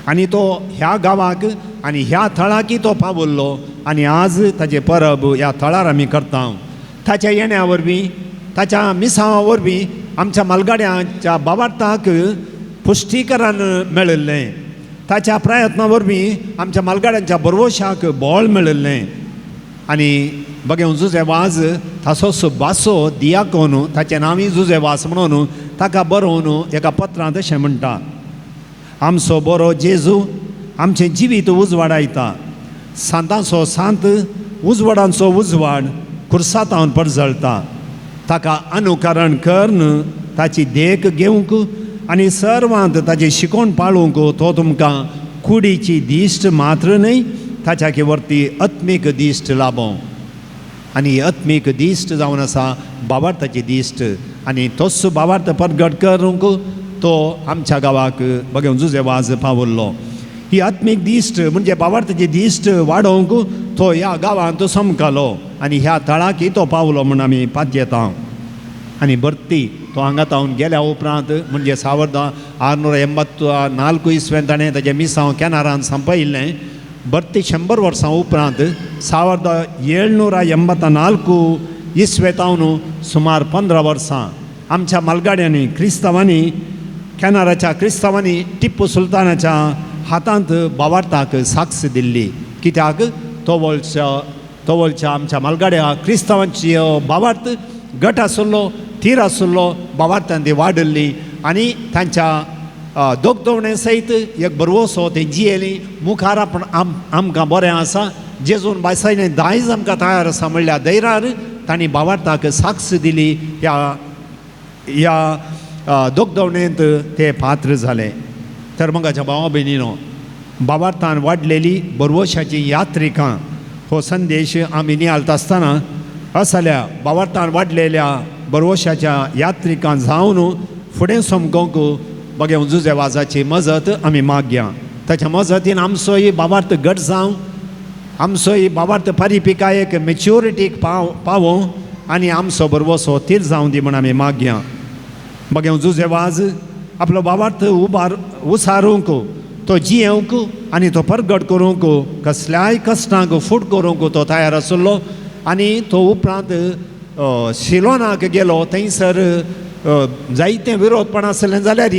आनी तो ह्या गांवाक आनी ह्या थळाकी तो पावल्लो आनी आज ताचे परब ह्या थळार आमी करता. ताच्या येण्या वरवीं ताच्या मिसांवा वरवीं आमच्या मालगाड्यांच्या बाबार्थाक पुश्टीकरण मेळिल्लें. ताच्या प्रयत्ना वरवीं आमच्या मालगाड्यांच्या बरवशाक बळ मेळिल्लें. आनी बगे जुजे वाज तासोच बासो दियाकोन ताचें नांवूय जुजे वाज म्हणून ताका बरोवन एका पत्रांत अशें म्हणटा, आमचो बरो जेजू आमचें जिवीत उजवाडायता, सांतांचो सांत उजवाडांचो उजवाड खुर्सातावन परजळटा. ताका अनुकरण करून ताची देख घेवंक आनी सर्वांत ताची शिकोवण पाळूंक तो तुमकां कुडीची दिश्ट मात्र न्हय ताच्या वरती आत्मीक दिश्ट लाबोवं. आनी आत्मीक दिश्ट जावन आसा बाबार्थाची दिश्ट आनी तोच बाबार्थ परगट करूंक तो आमच्या गांवाक बगे जुजे वाज पावल्लो. ही आत्मीक दिश्ट म्हणजे बाबार्थाची दिश्ट वाडोवंक तो ह्या गांवांत समकालो आनी ह्या थळाकी तो पावलो म्हूण आमी पातयेता. आनी भरती तो हांगा तावन गेल्या उपरांत म्हणजे 1684 इस्वेन ताणें ताजें मिसांव कॅनरान संपयिल्लें. भरती 100 वर्सां उपरांत 1784 इस्वे तावन सुमार 15 वर्सां आमच्या मालगाड्यांनी क्रिस्तांवांनी कॅनराच्या क्रिस्तांवांनी टिप्पू सुलतानाच्या हातांत बावार्थाक साक्ष दिल्ली. कित्याक तोवळच्या आमच्या मालगाड्या क्रिस्तांवांची बावार्थ गट आशिल्लो, तीर आशिल्लो, बावार्थान ती वाडिल्ली आनी तांच्या दोगदवणे सयत एक बरवसो ते जियेली मुखार आपण आमकां बरें आसा जेजून बायसायलें दायज आमकां तयार आसा म्हणल्यार दैरार तांणी बावार्थाक साक्ष दिली. ह्या ह्या दोगदवणेंत ते पात्र जाले. तर मगाच्या भावा भयणीनो बावार्थान वाडलेली बरवशाची यात्रिकां हो संदेश आमी नियाळता आसतना असल्या बावार्थान वाडलेल्या बरवशाच्या यात्रिकां जावन फुडें समकोंक बगे जुजे वाजाची मजत आमी मागया. ताच्या मजतीन आमचोय बाबार्थ घट जावं, आमचोय बाबार्थ परिपिकायेक मेच्युरिटीक पावों आनी आमचो बरवसो तीर जावं दी म्हूण आमी मागया. बगे जुजे वाज आपलो बाबार्थ उबार उसारूंक तो जियेवंक आनी तो परगट करूंक कसल्याय कश्टांक फूट करूंक तो तयार आशिल्लो. आनी तो उपरांत शिलोनाक गेलो, थंयसर जायते विरोधपण आसलें जाल्यार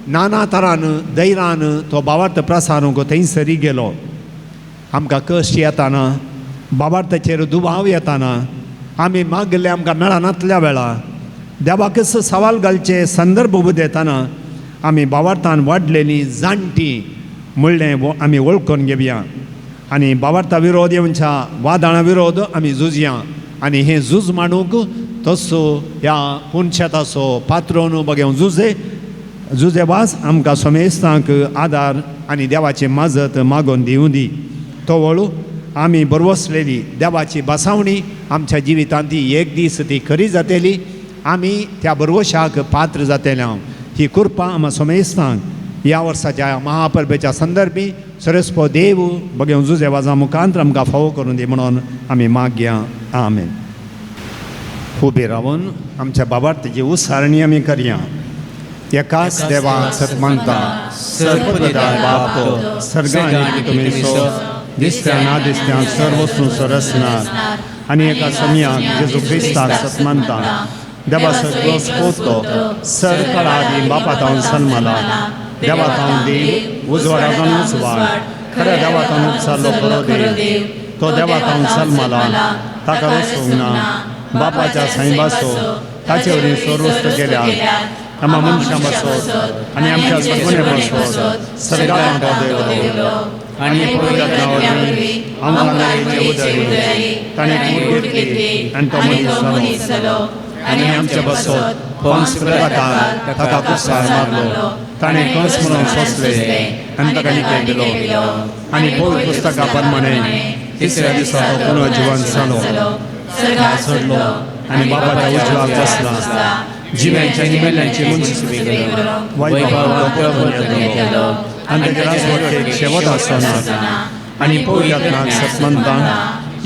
नाना तरान दैरान तो बाबार्थ प्रसारूंक थंयसरी गेलो. आमकां कश्ट येताना बाबार्थाचेर दुबाव येताना आमी मागले आमकां मेळनातल्या वेळा देवाकच सवाल घालचे संदर्भ येताना आमी बाबार्थान वाडलेली जाणटी म्हणलें आमी वळखून घेवया आनी बाबार्था विरोध येवच्या वादळां विरोध आमी झुजया आनी हें झूज मांडूंक तसो ह्या पुनशेताचो पात्रोन बगे जुजे जुजे वास आमकां समेस्तांक आदार आनी देवाची मजत मागोवन दिवं दी. तो वळू आमी बरवसलेली देवाची बसावणी आमच्या जिवितांत ती एक दीस ती खरी जातली, आमी त्या बरवशाक पात्र जातले. हांव ही कृपा आमकां समेस्तांक ह्या वर्साच्या महापरबेच्या संदर्भी सरस्पो देव बगे जुजे वाजा मुखांत आमकां फावो करून दी म्हणून आमी मागया. आमेन. उबे रावन आमच्या बाबार्थाची उसारणी आमी करया. एकाच देवा सत मानता सर्वप्रधान बाप सर्गां आनी तुमी दिसत्या ना दिसत्या सर्व संरचना आनी एका समयाक जेजू क्रिस्ताक सत मानता देवा सगळो पोतो सर कळादी बापा सन्माला देवा तावन देव उजवाडा उजवाड खऱ्या देवा तावन उपचारलो खरो देव तो देवा जल्मला ताका रसूंक ना बापाच्या साईबासो ताचे वरवीं स्वरुस्त केल्या आमकां मनशां बसोत आनी आमच्या सगुणे बसोत सर्गांत तो देवलो आनी पवित्र वरवीं आमकां नरेचे उदरी ताणें कूड घेतली आनी तो मनीस जालो आनी आमचे बसोत पंस पिलातान ताका कुसार मारलो ताणें कंस म्हणून सोंसले आनी ताका निकें दिलो आनी पवित्र पुस्तका प्रमाणे तिसऱ्या दिसा तो पुनः जिवन जालो चडलो आनी बाबाच्या उजवाक बसला जिव्यांच्या आनी मेल्ल्यांची मनसुबी वैभवान तो परतून येतलो आनी ताच्या राजवटीक शेवट आसना आनी पवित्र सत्मंतान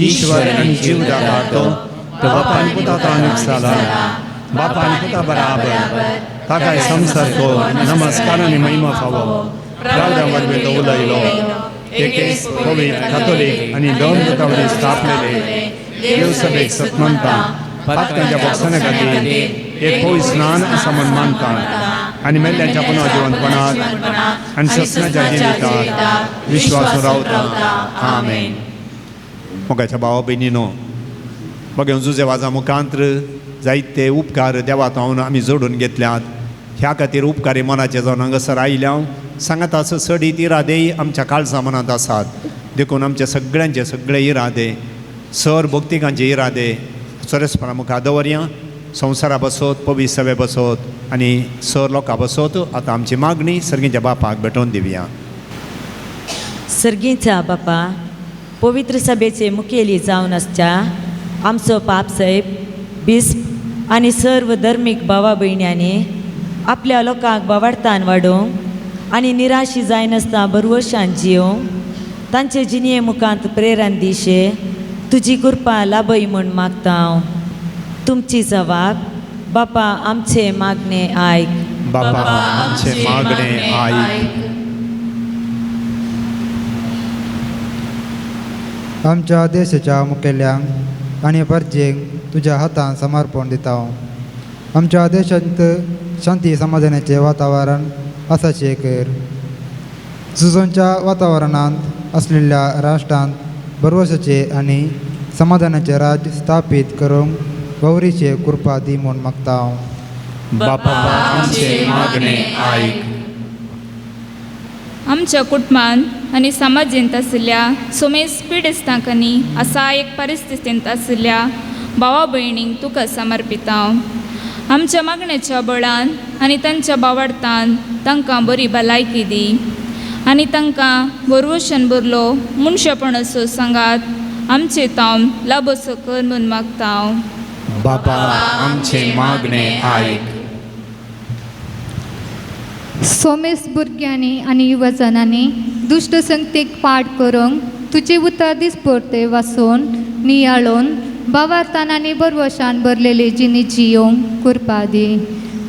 ईश्वर आनी जीवदाता तो बापान पुतान जाला बापान पुता बराबर ताकाय संसर्गो नमस्कार आनी महिमा फावो प्रावदा वरवीं तो उलयलो एकेच पवित्र कातोलीक आनी दोन दुतावरी स्थापलेले देवसभेक सत्मंता पातकांच्या भक्षणा खातीर एक पवित्र स्नान आसा म्हूण मानता आनी मेल्ल्यांच्या पुनर्जिवंतपणात आनी सस्नाच्या जिवितात विश्वास रावता. आमेन. मोगाच्या भावा भयणीनो, बघ जुजे वाजा मुखांत्र जायते उपकार देवात हांव आमी जोडून घेतल्यात. ह्या खातीर उपकारी मनाचे जावन हांगासर आयल्या सांगात आसा चडीत इरादेय आमच्या काळजा मनांत आसात. देखून आमचे सगळ्यांचे सगळे इरादे सर भक्तिकांचे इरादे सरसपणा मुखार दवरया. संवसारा बसोत, पवित्र सभे बसोत आनी सर लोकां बसोत आतां आमची मागणी सर्गीच्या बापाक भेटोवन दिवया. सर्गीच्या बापा, पवित्र सभेचे मुखेली जावन आसच्या आमचो पापसाहेब बिस्प आनी सर्व धर्मीक भावा भयण्यांनी आपल्या लोकांक बावाडतान वाडोवंक आनी निराशी जायनासतना बरवशान जियोवंक तांचे जिणये मुखांत प्रेरण दिशे तुजी कृपा लाभय म्हूण मागता हांव. तुमची जवाब बापा आमचे मागणे आयक. बापा आमचे मागणे आयक. आमच्या देशाच्या मुखेल्यांक आनी परजेक तुज्या हातान समर्पण दिता. आमच्या देशांत शांती समाधानाचें वातावरण आसाचें कर. झुजांच्या वातावरणांत आसलेल्या राष्ट्रांत भरवशाचें आनी समाधानाचें राज्य स्थापीत करूंक गौरीचे कृपा दी म्हूण मागता. बापा आमचे मागणे आयक. आमच्या कुटुंबांत आनी समाजेंत आशिल्ल्या सोमेस पिडेस्तांकांनी असा एक परिस्थितींत आशिल्ल्या भावा भयणींक तुका समर्पिता. आमच्या मागण्याच्या बळान आनी तांच्या बावडतान तांकां बरी भलायकी दी आनी तांकां बरवशन भरलो मनशेपणाचो सांगात आमचे तावन लाबोसो कर म्हूण मागता. बापा आमचे मागणे आयक. सोमेस भुरग्यांनी आनी युवजनांनी दुश्ट संगतीक पाड करूंक तुजी उतर दिसपरते वाचून नियाळून बावार्थान आनी बरवशान भरलेली जिणी जियोवंक कृपा दी.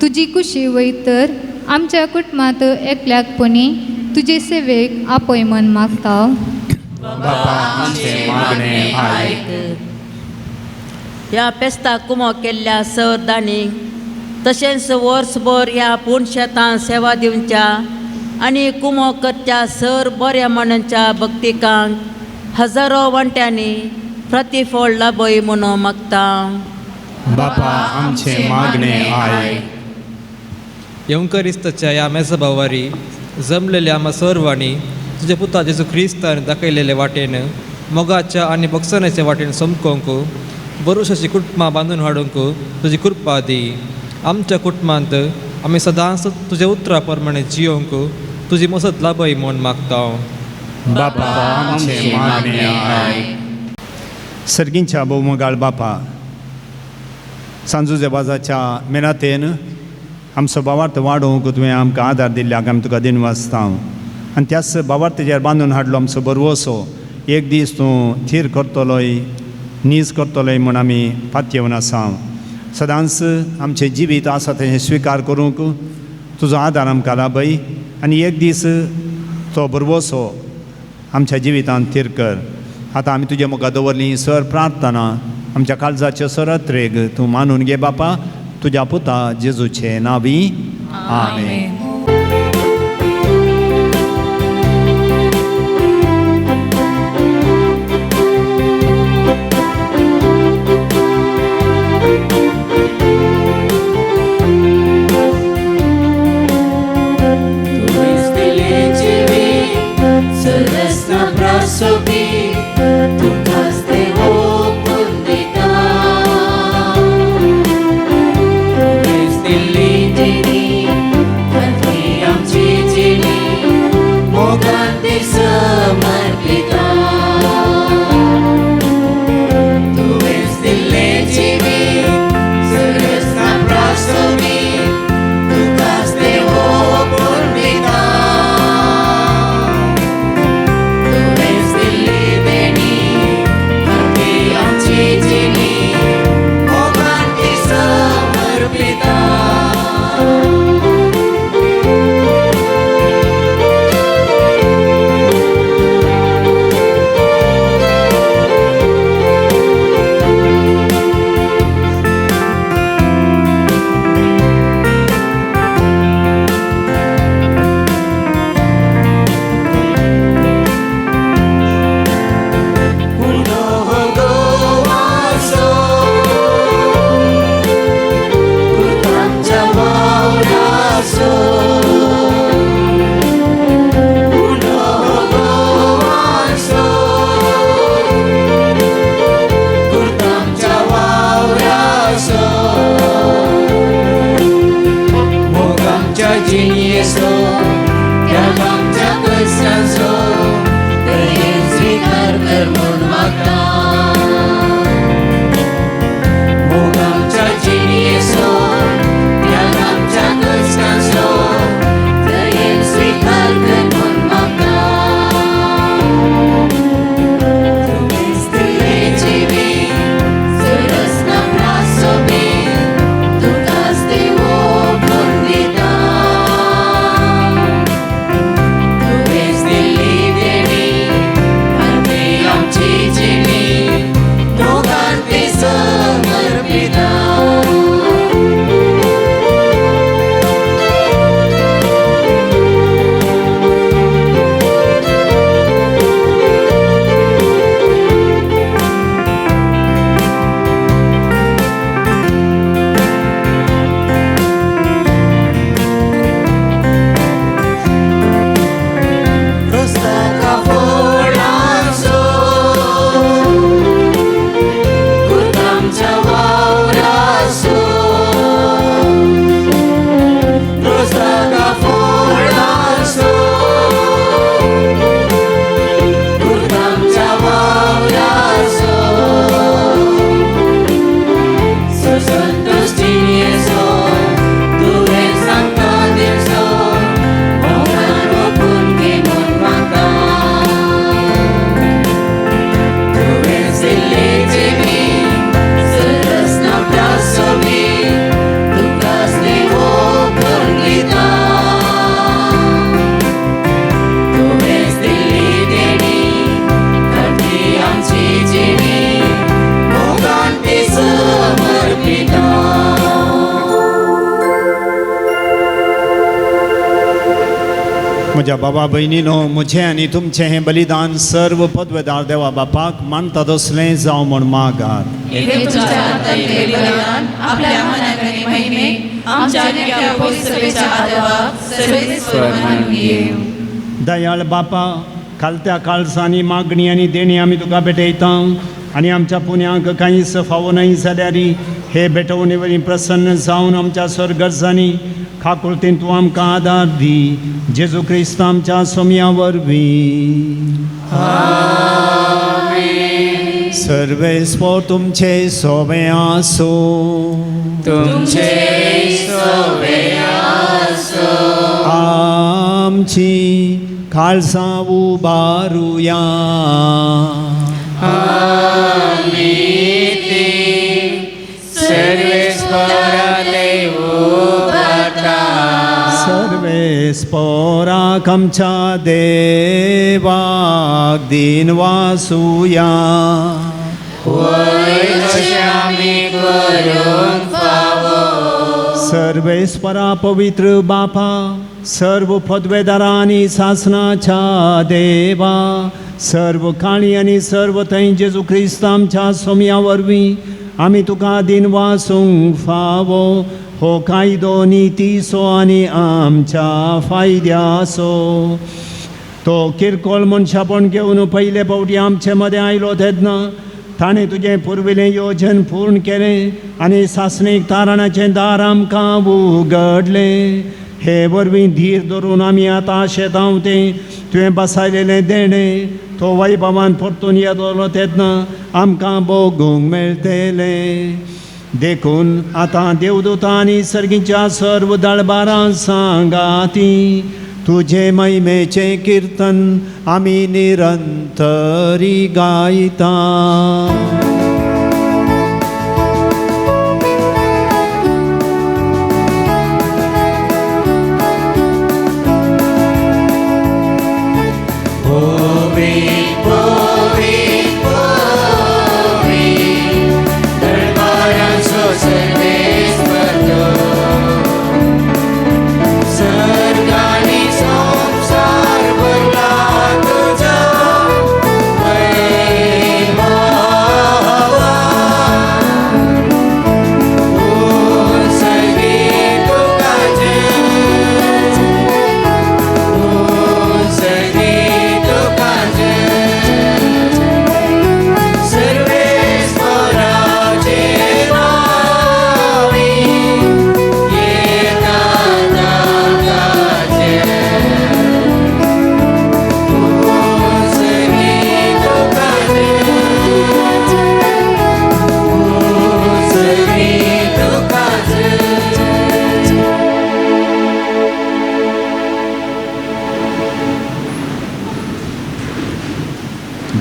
तुजी कुशी वयतर आमच्या कुटुंबांत एकल्याकपणी तुजे सेवेक आपय म्हूण मागता. बापा आमचे मागणे आयक. ह्या पेस्ताक कुमो केल्ल्या सरदानीक तशेंच वर्सभर ह्या पूण शेतां सेवा दिवच्या आनी कुमो करच्या सर बऱ्या मनाच्या भक्तिकांक हजारो वांट्यांनी प्रतिफळ लाभय म्हणून मागता. बापा आमचे मागणे आयक. येवकरिस्ताच्या ह्या मेजबावारी जमलेल्या आम्हा सर्वांनी तुज्या पुता जेजू क्रिस्तान दाखयलेले वाटेन मोगाच्या आनी बक्षणाच्या वाटेन समकोंक बरोशाची कुटुंबां बांदून हाडूंक तुजी कृपा दी. आमच्या कुटुंबांत आमी सदांच तुज्या उतरा प्रमाणे जियोवंक तुजी मसत लाभय म्हूण मागता. बापा आमचे मागणे आयक. सर्गींच्या भोवमोगाळ बापा, सांजुजे बाजाच्या मेनातेन आमचो भावार्थ वाडोवंक तुवें आमकां आदार दिल्ल्याक आमी तुका दिनवासता. आनी त्याच भावार्थेचेर बांदून हाडलो आमचो बरवसो एक दीस तूं थीर करतलोय नीज करतलोय म्हूण आमी पातयेवन आसा. सदांच आमचें जिवीत आसा तें स्विकार करूंक तुजो आदार आमकां लाभय आनी एक दीस तो बरवसो आमच्या जिवितांत थीर कर. आतां आमी तुजे मुखार दवरली सर प्रार्थना आमच्या काळजाच्यो सरत्रेग तूं मानून घे बापा, तुज्या पुता जेजूचे नावी. आमेन. म्हज्या बाबा भयणीनो, म्हजें आनी तुमचें हें बलिदान सर्व पदवेदार देवा बापाक मानता तसलें जावं म्हूण मागात. हे तुमच्या हातांतलें बलिदान आपल्या मनाक आनी महिमेक आमच्या नित्या पवित्र आदवाक सर्वेस्पर मानून घेवं. दयाळ बापा, खालत्या काळजांनी मागणी आनी देणी आमी तुका भेटयता आनी आमच्या पुण्यांक कांयच फावो न्हय जाल्यार हे भेटवणे वरवीं प्रसन्न जावन आमच्या स्वर्गजांनी खाकुळतीन तूं आमकां आदार दी, जेजू क्रिस्त आमच्या सोम्या वरवीं. सर्वेस्पर तुमचे सोबे आसूं. तुमचे सोबे आसूं. आमची काळजां उबारुया. आमी ती सर्वेस्परा उबारता. सर्वेस्पराक आमच्या देवाक दिन वासुया. वय तशें आमी करूंक फावो. सर्वेस्परा पवित्र बापा, सर्व पदवेदारा आनी सासनाच्या देवा, सर्व काळी आनी सर्व थंय जेजू क्रिस्त आमच्या सोम्या वरवीं आमी तुका दिन वासूंक फावो. हो कायदो नितीचो आनी आमच्या फायद्याचो. तो किरकोळ मनशापण घेवन पयले फावटी आमचे मदें आयलो तेन्ना ताणें तुजें पुर्विल्लें योजन पूर्ण केलें आनी सासणीक तारणाचें दार आमकां उगडलें. हे वरवीं धीर धरून आमी आतां शेतांव तें तुवें बसायलेलें देणें तो वैभवान परतून येतलो तेन्ना आमकां भोगूंक मेळटलें. देखून आतां देवदूतां आनी सर्गीच्या सर्व दळबारां सांगाती तुजे महिमेचें किर्तन आमी निरंतरी गायता.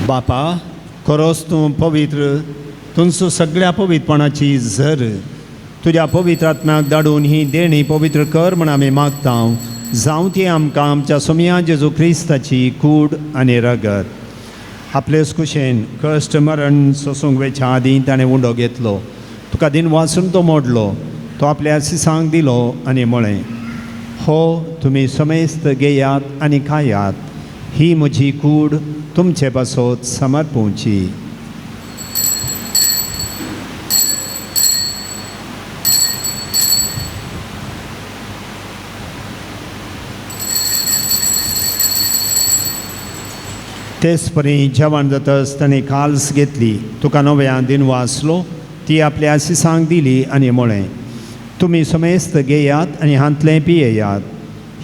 बापा, खरोच तूं पवित्र, तुमचो सगळ्या पवित्रपणाची झर. तुज्या पवित्र आत्म्याक धाडून ही देणी पवित्र कर म्हण आमी मागता. जावं ती आमकां आमच्या सोमया जेजू क्रिस्ताची कूड आनी रगत. आपलेच कुशेन कश्ट मरण सोसूंक वेच्या आदीं ताणें उंडो घेतलो, तुका दिन वाचून तो मोडलो, तो आपल्या सिसांक दिलो आनी म्हळें, हो तुमी समेस्त घेयात आनी खायात, ही म्हजी कूड तुमचे पासत समर्पूची. तेच परी जेवण जातच ताणें काल्स घेतली, तुका नव्या दिन वाचलो, ती आपल्या आसिसांक दिली आनी म्हळें, तुमी समेस्त घेयात आनी हांतलें पियेयात,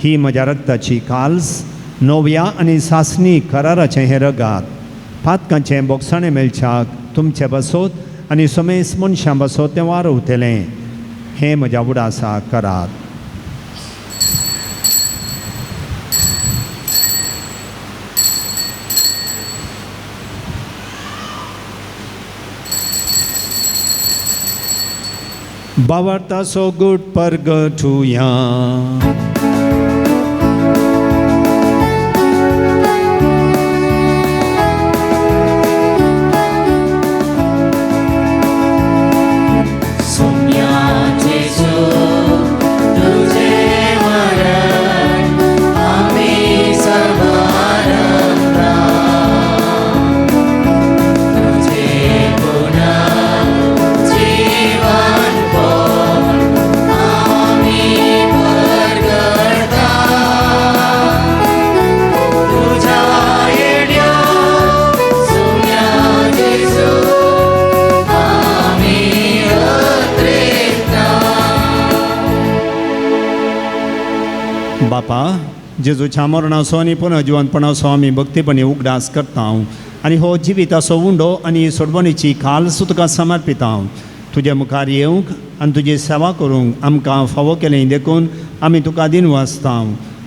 ही म्हज्या रक्ताची काल्स, नव्या आनी सासणी कराराचें हें रगात, पातकांचें बोगसाणें मेळच्याक तुमचे बसोत आनी समेस्त मनशां बसोत तें वारवतलें. हें म्हज्या उडासा करात. बावार्थाचो गूट परगटुया. तुझे मरण आमी बापा, जेजूच्या मरणाचो आनी पुनर्जिवंतपणाचो आमी भक्तीपणी उगडास करता आनी हो जिविताचो उंडो आनी सोडवणीची खाल तुका समर्पिता. तुज्या मुखार येवंक आनी तुजी सेवा करूंक आमकां फावो केलें देखून आमी तुका दिनवासता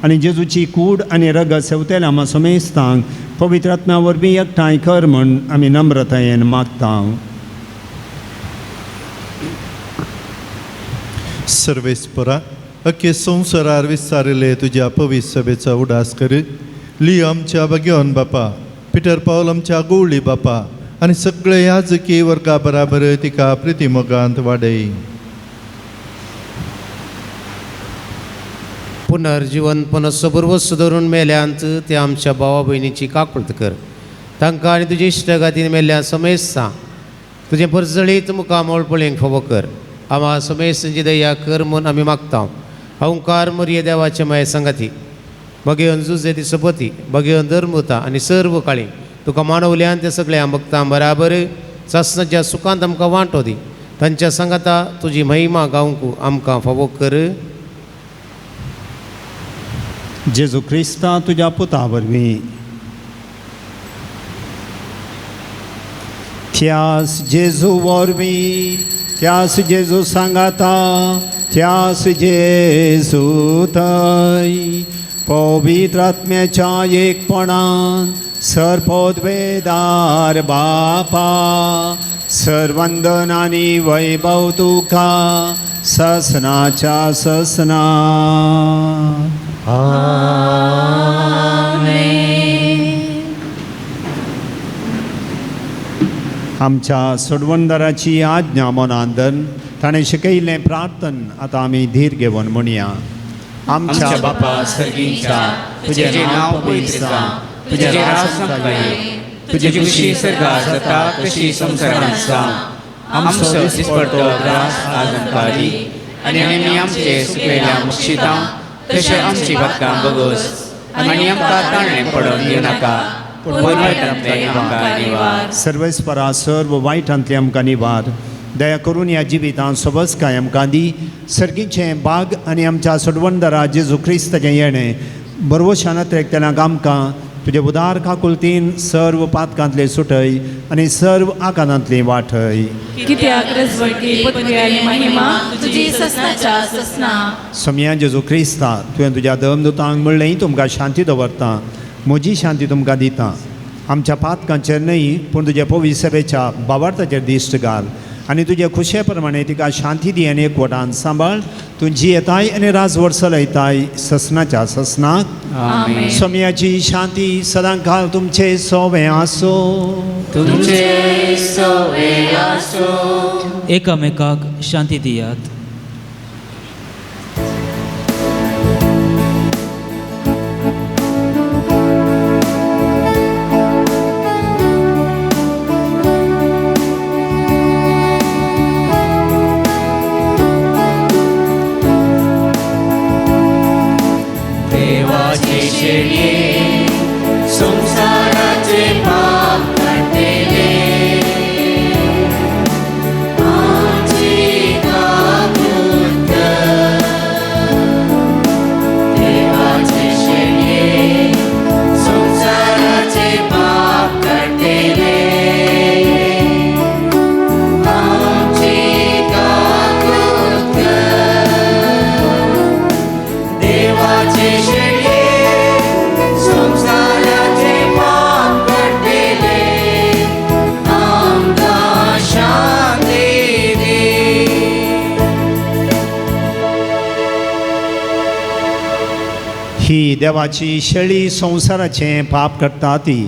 आनी जेजूची कूड आनी रगत सेवतेल्या आमा समेस्तांक पवित्र आत्म्या वरवीं एकठांय कर म्हूण आमी नम्रतायेन मागता. सर्वेस्परा, अख्खे संवसारार विस्तारिल्ले तुज्या पवित्र सभेचो उडास कर. लियो आमच्या भाग्योन बापा, पिटर पावल आमच्या गवळी बापा आनी सगळे याजकी वर्गा बराबर तिका प्रितीमोगांत वाडय. पुनर्जिवनपण सबुर्वस धरून मेल्यांत ते आमच्या भावा भयणीची काकुळट कर. तांकां आनी तुजे इश्टगातीन मेल्ल्या समेस्तां तुजें परजळीत मुखामळ पळयंक फावो कर. आमा समेस्तांची दया कर म्हूण आमी मागता. ओंकार मोरये देवाचे माये संगाती बगेवन जुजे ती सोबती बगेवन धर्मुता आनी सर्व काळी तुका मानवल्यान ते सगळ्या भक्तां बराबर सासणाच्या सुखांत आमकां वांटो दी. तांच्या सांगाता तुजी महिमा गावंक आमकां फावो कर. जेजू क्रिस्ता तुज्या पुता वरवीं. त्यास जेजू वरवीं, त्यास जेजू सांगाता, त्यास जेजू थंय पवित्र आत्म्याच्या एकपणान सर्वोद्वेदार बापा सर्वंदन आनी वैभव तुका ससनाच्या ससना. आमच्या सोडवणदाराची आज्ञा मनान धरून ताणें शिकयिल्लें प्रार्थन आतां आमी धीर घेवन म्हणया. आमच्या बापा सर्गींच्या, तुजें नांव पवित्र जावं, तुजें राज आमकां येवं, तुजी खुशी सर्गार जाता तशी संवसारांत जावं. आमचो दिसपडटो ग्रास आज आमकां दी आनी आमी आमचे सुकलेल्या मुक्षितां तशें आमची बातकां बगोस आनी आमकां ताणें पडोवन दिवनाका, पूण वायटांतलें आमकां निवार. सर्वेस्परा सर्व वायटांतलें आमकां निवार. दया करून ह्या जिवितांत सबसकाय आमकां दी. सर्गीचें बाग आनी आमच्या सोडवणदारा जेजू क्रिस्ताचें येणें बरवशान अत्रेकतल्यांक आमकां तुजे उदार काकुळतीन सर्व पातकांतले सुटय आनी सर्व आकांतांतली वाटय. कित्याक रजवटी पदवी आनी महिमा तुजी ससनाच्या ससना. सोमया जेजू क्रिस्ता, तुवें तुज्या दमदुतांक म्हणलें तुमकां शांती दवरता, म्हजी शांती तुमकां दिता. आमच्या पातकांचेर न्हय पूण तुज्या पवित्र सभेच्या बावार्थाचेर दिश्ट घाल आनी तुजे खुशे प्रमाणे तिका शांती दी आनी एकवटान सांबाळ. तूं जियेताय आनी राजवट चलयताय ससनाच्या ससनाक. सोमयाची शांती सदां काल तुमचे सोवे आसो. तुमचे सोवे आसो. एकामेकाक शांती दियात. संसाराचे पाप काडटले आमची काकुळट कर. देवाचे शेळये संसाराचे पाप काडटले आमची काकुळट कर. देवाचे शेळये संसाराचे पाप काडटले आमकां शांती दी. ही देवाची शेळी संवसाराचें पाप करता ती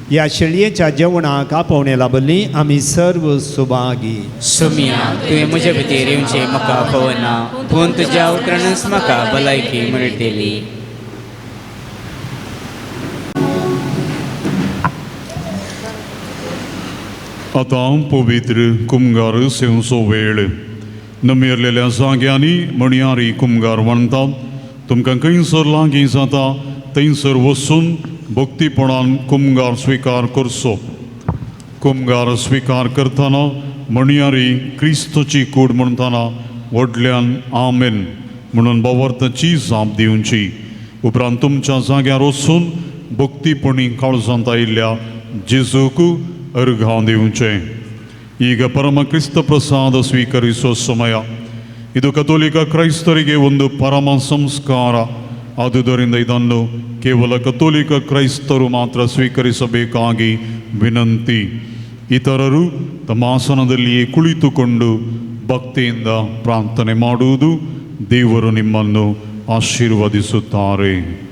ह्या शेळयेच्या जेवणाक आपोवणें लाभली आमी सर्व सुभागी. सोमिया, तुवें म्हज्या भितर येवचें म्हाका पळोवना, पूण तुज्या उतरानच म्हाका भलायकी मेळटली. आतां पवित्र कुमगार सेवचो वेळ. नमेरलेल्या जाग्यांनी म्हणयारी कुमगार म्हणटात. तुमकां खंयसर लागीं जाता थंयसर वचून भक्तीपणान कुमगार स्विकार करचो. कुमगार स्विकार करतना म्हणयारी क्रिस्तची कूड म्हणटना व्हडल्यान आमेन म्हणून बावर्ताची जाप दिवची. उपरांत तुमच्या जाग्यार वचून भक्तीपणी काळजांत आयिल्ल्या जेजूक अर्घां दिवचें. ಈಗ ಪರಮ ಕ್ರಿಸ್ತ ಪ್ರಸಾದ ಸ್ವೀಕರಿಸುವ ಸಮಯ ಇದು. ಕಥೋಲಿಕ ಕ್ರೈಸ್ತರಿಗೆ ಒಂದು ಪರಮ ಸಂಸ್ಕಾರ. ಆದುದರಿಂದ ಇದನ್ನು ಕೇವಲ ಕಥೋಲಿಕ ಕ್ರೈಸ್ತರು ಮಾತ್ರ ಸ್ವೀಕರಿಸಬೇಕಾಗಿ ವಿನಂತಿ. ಇತರರು ತಮ್ಮ ಆಸನದಲ್ಲಿಯೇ ಕುಳಿತುಕೊಂಡು ಭಕ್ತಿಯಿಂದ ಪ್ರಾರ್ಥನೆ ಮಾಡುವುದು. ದೇವರು ನಿಮ್ಮನ್ನು ಆಶೀರ್ವದಿಸುತ್ತಾರೆ.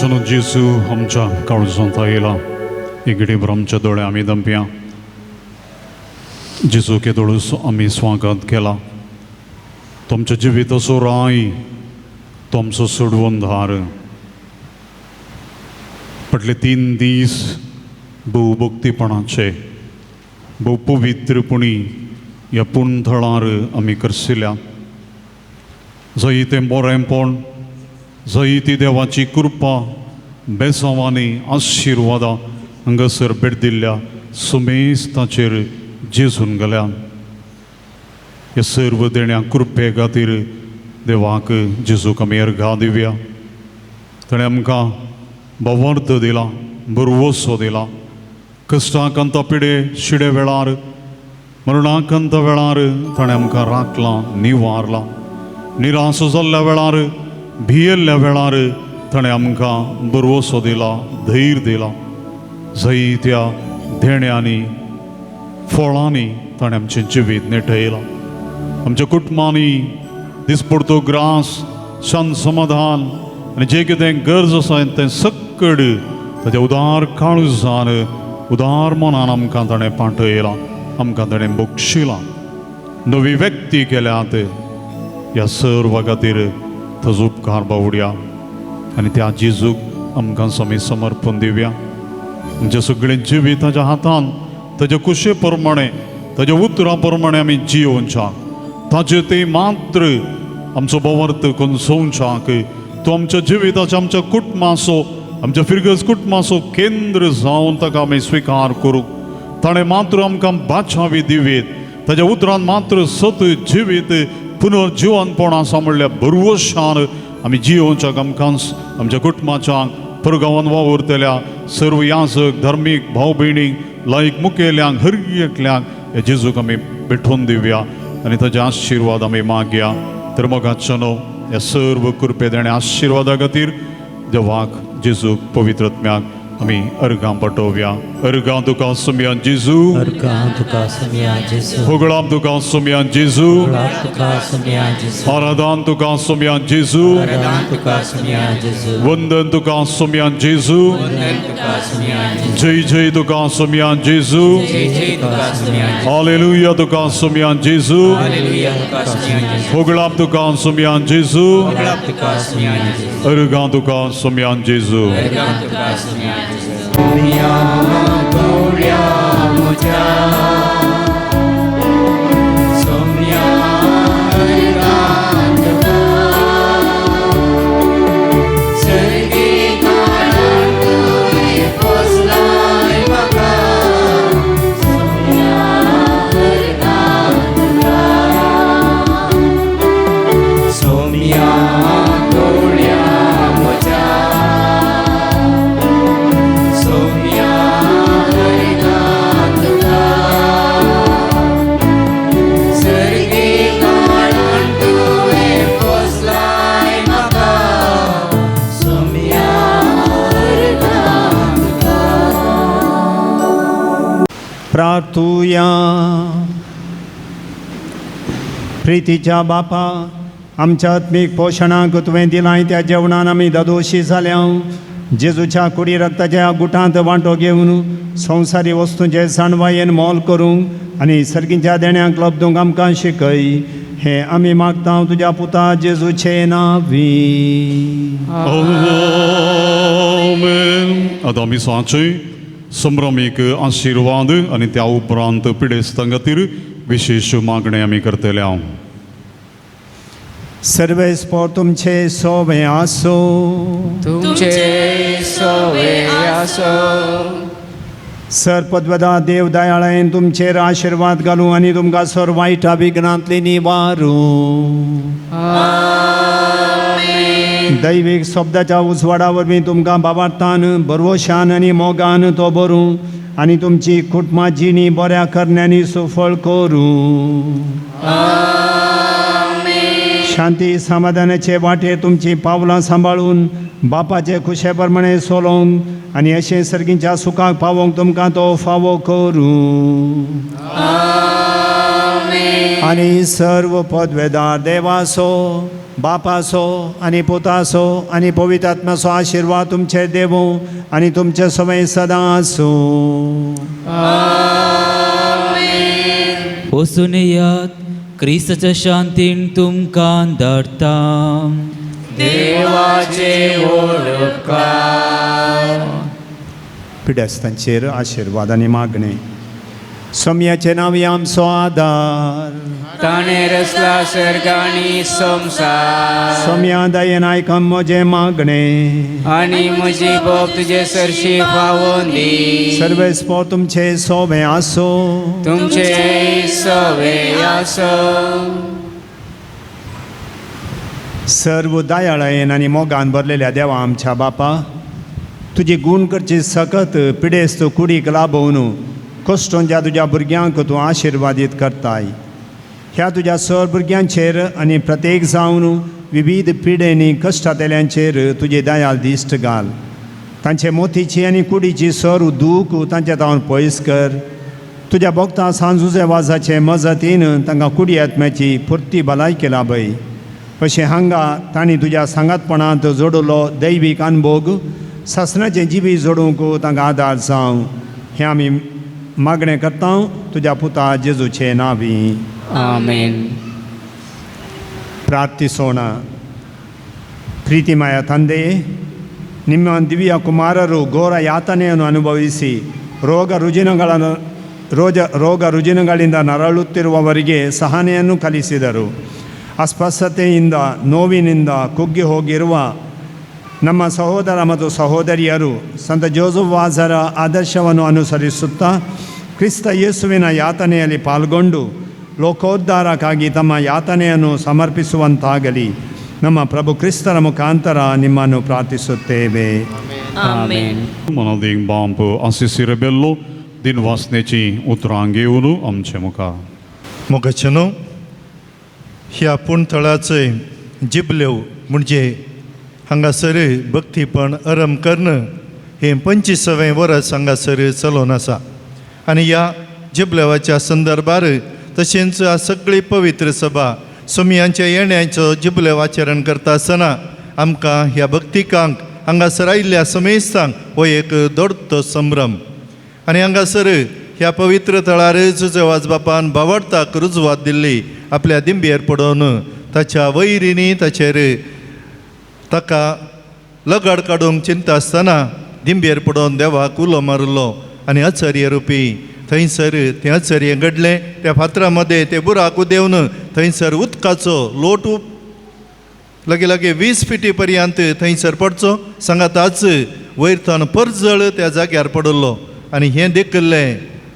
मोगाचो जेजू आमच्या काळजांत आयला इगडीभर आमच्या दोळे आमी दंपया जेजू केदोळूस आमी स्वागत केला. तुमच्या जिविताचो राय तो आमचो सोडवणदार. फाटले 3 दीस भोव भक्तीपणाचे भोव पवित्रपणी ह्या पुणथळार आमी करशिल्या. जंय तें बरेंपण जंय ती देवाची कृपा बेसांवांनी आशिर्वादां हांगासर भेट दिल्ल्या सुमेस्ताचेर जेजून गेल्या. ह्या सर्व देण्या कृपे खातीर देवाक जेजूक आमी अर्घां दिवया. ताणें आमकां भावार्थ दिला, भरवसो दिला. कश्टाकांत पिडे शिडे वेळार मरणाकांत वेळार ताणें आमकां राखलां, निवारलां. निराश जाल्ल्या वेळार भियेल्ल्या वेळार ताणें आमकां भरवसो दिला, धैर्य दिला. जंय त्या देण्यांनी फळांनी ताणें आमचें जिवीत नेटयलां. आमच्या कुटुंबांनी दिसपडतो ग्रास शांत समाधान आनी जें कितें गरज आसा तें सक्कड ताच्या उदार काळजान उदार मनान आमकां ताणें पाठयलां, आमकां ताणें बक्षिलां, नवी व्यक्ती केल्यात. ह्या सर्वा खातीर ताजो उपकार बावड्या आनी त्या जेजूक आमकां आमी समर्पण दिवया. आमचें सगळें जिवीत ताच्या हातान ताच्या कुशे प्रमाणे ताच्या उतरां प्रमाणे आमी जियोवच्याक ताचें तें मात्र आमचो भावार्थ कोनसोवच्याक तो आमच्या जिविताच्या आमच्या कुटुंबाचो आमच्या फिरगज कुटुंबाचो केंद्र जावन ताका आमी स्विकार करूंक. ताणें मात्र आमकां बाचावी दिवीत, ताच्या उतरान मात्र सत जिवीत पुनर्जिवनपण आसा म्हणल्यार भरवशान आमी जियोवच्याक आमकां आमच्या कुटुंबाच्या परगांवान वावुरतल्या सर्व याजक धर्मीक भाव भयणींक लायक मुखेल्यांक हर एकल्यांक ह्या जेजूक आमी भेटोवन दिवया आनी ताजे आशिर्वाद आमी मागया. तर मोगाचो न्हू ह्या सर्व कृपे देणे आशिर्वादा खातीर देवाक जेजूक पवित्र आत्म्याक आमी अर्घां पटोवया. अर्घां तुका सुमया जेजू, अर्घां तुका सुमया जेजू, होगळाप तुका सुमया जेजू, होगळाप तुका सुमया जेजू, आराधन तुका सुमया जेजू, आराधन तुका सुमया जेजू, वंदन तुका सुमया जेजू, वंदन तुका सुमया जेजू, जय जय तुका सुमया जेजू, जय जय तुका सुमया जेजू, हालेलुया तुका सुमया जेजू, हालेलुया तुका सुमया जेजू, होगळाप तुका सुमया जेजू, होगळाप तुका सुमया जेजू, अर्घां तुका सुमया जेजू, अर्घां तुका सुमया जेजू. प्रार्थुया. प्रितीच्या बापा, आमच्या आत्मीक पोशणाक तुवें दिलां त्या जेवणान आमी दादोशी जाल्या. जेजूच्या कुडी रक्ताच्या गुटांत वांटो घेवन संवसारी वस्तूंचे जाणवायेन मोल करूंक आनी सर्गीच्या देण्यांक लब्दूंक आमकां शिकय. हें आमी मागता तुज्या पुता जेजूचे नांवी. आमेन. आतां आमी सांचे संभ्रमीक आशिर्वाद आनी त्या उपरांत पिडेस्तां खातीर विशेश मागणें आमी करतले. हांव सर्वेस्पोर तुमचे सोवे आसो, तुमचे सोवे आसो. सर पदवदा देव दयाळायेन तुमचेर आशिर्वाद घालूं आनी तुमकां सर वायट अभिघ्नांतली निवारूं. दैवीक शब्दाच्या उजवाडा वरवीं तुमकां बाबार्थान भरवशान आनी मोगान तो भरूं आनी तुमची कुटुंबा जिणी बऱ्या करण्यांनी सुफळ करूं. शांती समाधानाचे वाटेर तुमची पावलां सांबाळून बापाचे खुशे प्रमाणे सोलोवंक आनी अशें सर्गीच्या सुखाक पावोवंक तुमकां तो फावो करूं. आनी सर्व पदवेदार देवासो बापाचो आनी पुताचो आनी पवित्र आत्म्याचो आशिर्वाद तुमचेर देवूं आनी तुमचे समय सदां आसूं. वचून येयात, क्रिस्ताच्या शांतीन तुमकां धाडटा. देवाचे उपकार. पिडेस्तांचेर आशिर्वाद आनी मागणें. सोम्याचें नांव आमचो आदार, ताणें रचला सर्ग आनी संवसार. सोम्या दयेन आयक म्हजें मागणें आनी म्हजी बोब तुजे सरशी पावोवन दी. सर्वेस्पोर तुमचे सोबें आसूं, तुमचे सोबें आसूं. सर्व दयाळायेन आनी मोगान भरलेल्या देवा आमच्या बापा, तुजी गूण करची सकत पिडेस्त कुडीक लाभोवन कश्टोंच्या तुज्या भुरग्यांक तूं आशिर्वादीत करताय. ह्या तुज्या सर भुरग्यांचेर आनी प्रत्येक जावन विविध पिडेनी कश्टांतल्यांचेर तुजी दयाल दिश्ट घाल. तांचे मोतीची आनी कुडीची सर दूख तांच्या तावन पयस कर. तुज्या भोगता सांजुजे वाजाचे मजतीन तांकां कुडी आत्म्याची पुर्ती भलायकी लाभय. अशें हांगा तांणी तुज्या सांगातपणांत जोडलो दैवीक अनभोग सासणाचें जिवीत जोडूंक तांकां आदार जावं हें आमी मागणें करता तुज्या पुता जेजूचे नांवी. आमेन. ಪ್ರಾರ್ಥಿಸೋಣ. ಪ್ರೀತಿಮಯ ತಂದೆಯೇ, ನಿಮ್ಮ ದಿವ್ಯ ಕುಮಾರರು ಘೋರ ಯಾತನೆಯನ್ನು ಅನುಭವಿಸಿ ರೋಗ ರುಜಿನಗಳಿಂದ ನರಳುತ್ತಿರುವವರಿಗೆ ಸಹನೆಯನ್ನು ಕಲಿಸಿದರು. ಅಸ್ಪಷ್ಟತೆಯಿಂದ ನೋವಿನಿಂದ ಕುಗ್ಗಿ ಹೋಗಿರುವ ನಮ್ಮ ಸಹೋದರ ಮತ್ತು ಸಹೋದರಿಯರು ಸಂತ ಜೋಸೆಫ್ ವಾಜರ ಆದರ್ಶವನ್ನು ಅನುಸರಿಸುತ್ತಾ ಕ್ರಿಸ್ತ ಯೇಸುವಿನ ಯಾತನೆಯಲ್ಲಿ ಪಾಲ್ಗೊಂಡು ಲೋಕೋದ್ಧಾರಕ್ಕಾಗಿ ತಮ್ಮ ಯಾತನೆಯನ್ನು ಸಮರ್ಪಿಸುವಂತಾಗಲಿ. ನಮ್ಮ ಪ್ರಭು ಕ್ರಿಸ್ತರ ಮುಖಾಂತರ ನಿಮ್ಮನ್ನು ಪ್ರಾರ್ಥಿಸುತ್ತೇವೆ. ಆಮೇನ್. मनादींक बांप आसिसी रेबेल्लो दिनवासनेची उतरां घेवन आमचे मुखार. मोगाचेनो, ह्या पूणथळाचे जिबल्यो म्हणजे हांगासर भक्तीपण अरम कर्ण हें 25वें वर्स हांगासर चलोवन आसा. आनी ह्या जिबलेवाच्या संदर्भार तशेंच सगळी पवित्र सभा सोमयांच्या येण्याचो जिबलेव आचरण करता आसतना आमकां ह्या भक्तिकांक हांगासर आयिल्ल्या समेस्तांक हो एक दोडतो संभ्रम. आनी हांगासर ह्या पवित्र थळार जुजेवाज बापान बावडताक रुजवात दिल्ली आपल्या दिंबेर पडोवन ताच्या वैरिनी ताचेर ताका लगाड काडूंक चिंता आसतना दिंबेर पडोवन देवाक उलो मारलो आनी अचर्य रुपी थंयसर तें अचर्य घडलें. त्या फातरा मदें ते बुराक उदेवन थंयसर उदकाचो लोट लगे लगे 20 फिटी पर्यंत थंयसर पडचो सांगाताच वयर थंय परजळ त्या जाग्यार पडिल्लो. आनी हें देखिल्लें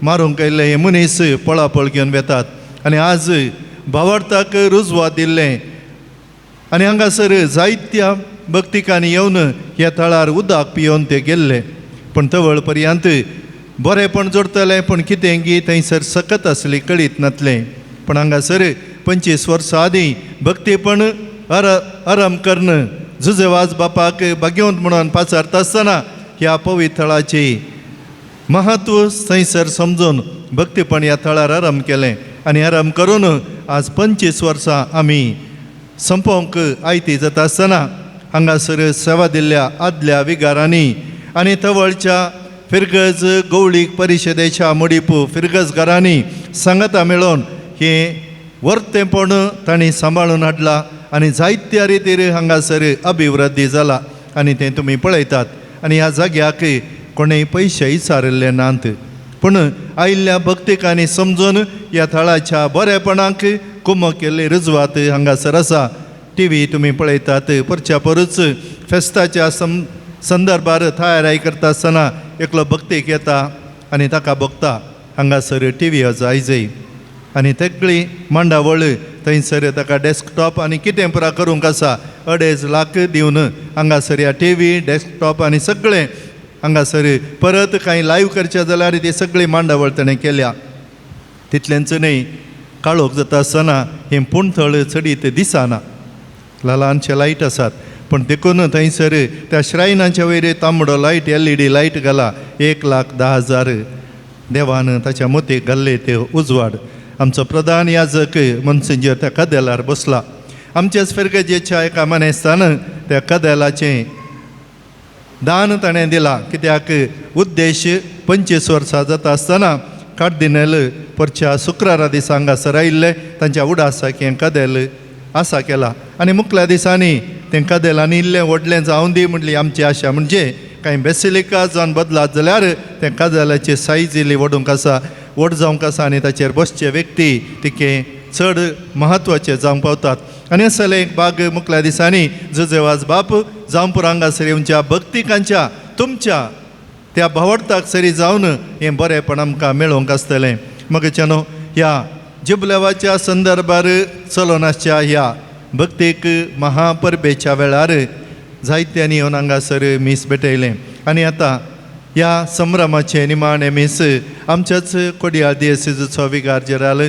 मारूंक आयिल्लें हे मनीस पळापळ घेवन वेतात. आनी आज भावार्थाक रुजवात दिल्लें आनी हांगासर जायत्या भक्तिकांनी येवन ह्या थळार उदक पियोवन ते गेल्ले. पूण तवळ पर्यंत बरेंपण जोडटलें पूण कितें गी थंयसर सकत आसली कळीत नातलें. पूण हांगासर 25 वर्सां आदीं भक्तीपण आराम कर्ण जुजेवाज बापाक भाग्यवंत म्हणून पाचारता आसतना ह्या पवित्र थळाची महत्व थंयसर समजून भक्तीपण ह्या थळार आराम केलें. आनी आराम करून आज 25 वर्सां आमी संपोवंक आयती जाता आसतना हांगासर सेवा दिल्ल्या आदल्या विगारांनी आनी तवळच्या फिरगज गवळीक परिशदेच्या मडीपू फिरगज घरांनी सांगाता मेळोवन हें वर्तेंपण तांणी सांबाळून हाडलां आनी जायत्या रितीर हांगासर अभिवृद्धी जाला आनी तें तुमी पळयतात. आनी ह्या जाग्याक कोणेय पयशे विचारिल्ले नात, पूण आयिल्ल्या भक्तिकांनी समजून ह्या थळाच्या बरेपणाक कुमक केल्ली रुजवात हांगासर आसा. टी व्ही तुमी पळयतात. परच्या परच फेस्ताच्या संदर्भार तयाराय करता आसतना एकलो भक्तीक येता आनी ताका भोगता हांगासर टी व्ही आयजय आनी तेगळी मांडावळ थंयसर ताका डेस्कटॉप आनी कितें पुरा करूंक आसा 2.5 लाख दिवन हांगासर ह्या टी व्ही डेस्कटॉप आनी सगळें हांगासर परत कांय लायव करचें जाल्यार ती सगळी मांडावळ ताणें केल्या. तितलेंच न्हय, काळोख जाता आसतना हें पूणथळ चडीत दिसना, ल्हानशे लायट आसात पूण देखून थंयसर त्या श्रायनाच्या वयर तांबडो लायट LED light घाला. 1,10,000 देवान ताच्या मोतीक घाल्ले ते उजवाड. आमचो प्रधान याजक मनसेंजर त्या कदेलार बसला. आमच्याच फिरगजेच्या एका मानेस्तान त्या कदेलाचें दान ताणें दिलां कित्याक उद्देश 25 वर्सां जाता आसतना कार्दिनेल परच्या शुक्रारा दिसा हांगासर आयिल्ले तांच्या उडासाक हें कदेल आसा केला आनी मुखल्या दिसांनी तें कदेल आनी इल्लें व्हडलें जावं दी म्हणली आमची आशा म्हणजे कांय बेसिलिका जावन बदलात जाल्यार तें कदेलाची सायज इल्ली व्हडूंक आसा व्हड जावंक आसा आनी ताचेर बसचे व्यक्ती तिके चड म्हत्वाचे जावंक पावतात आनी असले एक बाग मुखल्या दिसांनी जुजेवाज बाप जावंपूर हांगासर येवच्या भक्तिकांच्या तुमच्या त्या भावडताक सरी जावन हें बरेंपण आमकां मेळोवंक आसतलें. मगच्यानो ह्या जुबलेवाच्या संदर्भार चलोवन आसच्या ह्या भक्तीक महापरबेच्या वेळार जायत्यांनी येवन हांगासर मीस भेटयलें आनी आतां ह्या संभ्रमाचें निमाणें मीस आमच्याच कोडियाळ दियसिजचो विगार जेराल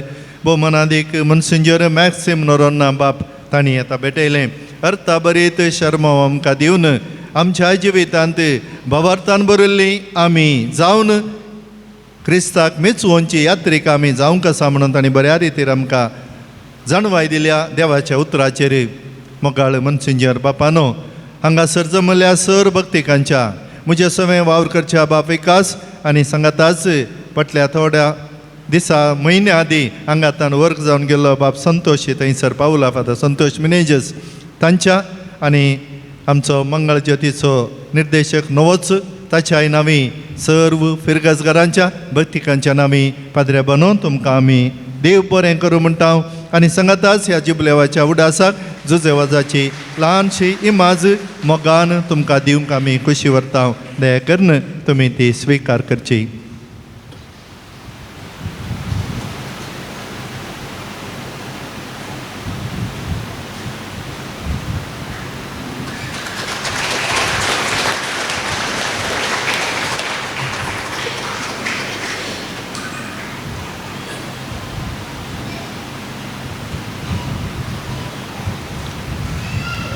भोवमानादीक मनसिंजोर मॅक्सिम नोरोन्ना बाप तांणी आतां भेटयलें. अर्थाभरीत शर्माव आमकां दिवन आमच्या जिवितांत भावार्थान बरयल्ली आमी जावन क्रिस्ताक मेचवोनची यात्रीक आमी जावंक आसा म्हणून तांणी बऱ्या रितीर आमकां जाणवाय दिल्या देवाच्या उतराचेर. मोगाळ मनसिंजर बापानो हांगासर जमल्या सर भक्तिकांच्या म्हज्या सवें वावर करच्या बाप विकास आनी सांगाताच फाटल्या थोड्या दिसा म्हयन्या आदीं हांगातान वर्क जावन गेल्लो बाप संतोश थंयसर पावला फादर संतोष मिनेजस तांच्या आनी आमचो मंगळ ज्योतीचो निर्देशक नवोच ताच्या नांवी सर्व फिरगजगारांच्या भक्तिकांच्या नांवी पाद्र्या बनोवन तुमकां आमी देव बरें करूं म्हणटा आनी सांगाताच ह्या जुबलेवाच्या उडासाक जुजेवाजाची ल्हानशी इमाज मोगान तुमकां दिवंक आमी खुशी व्हरता. दया करून तुमी ती स्विकार करची.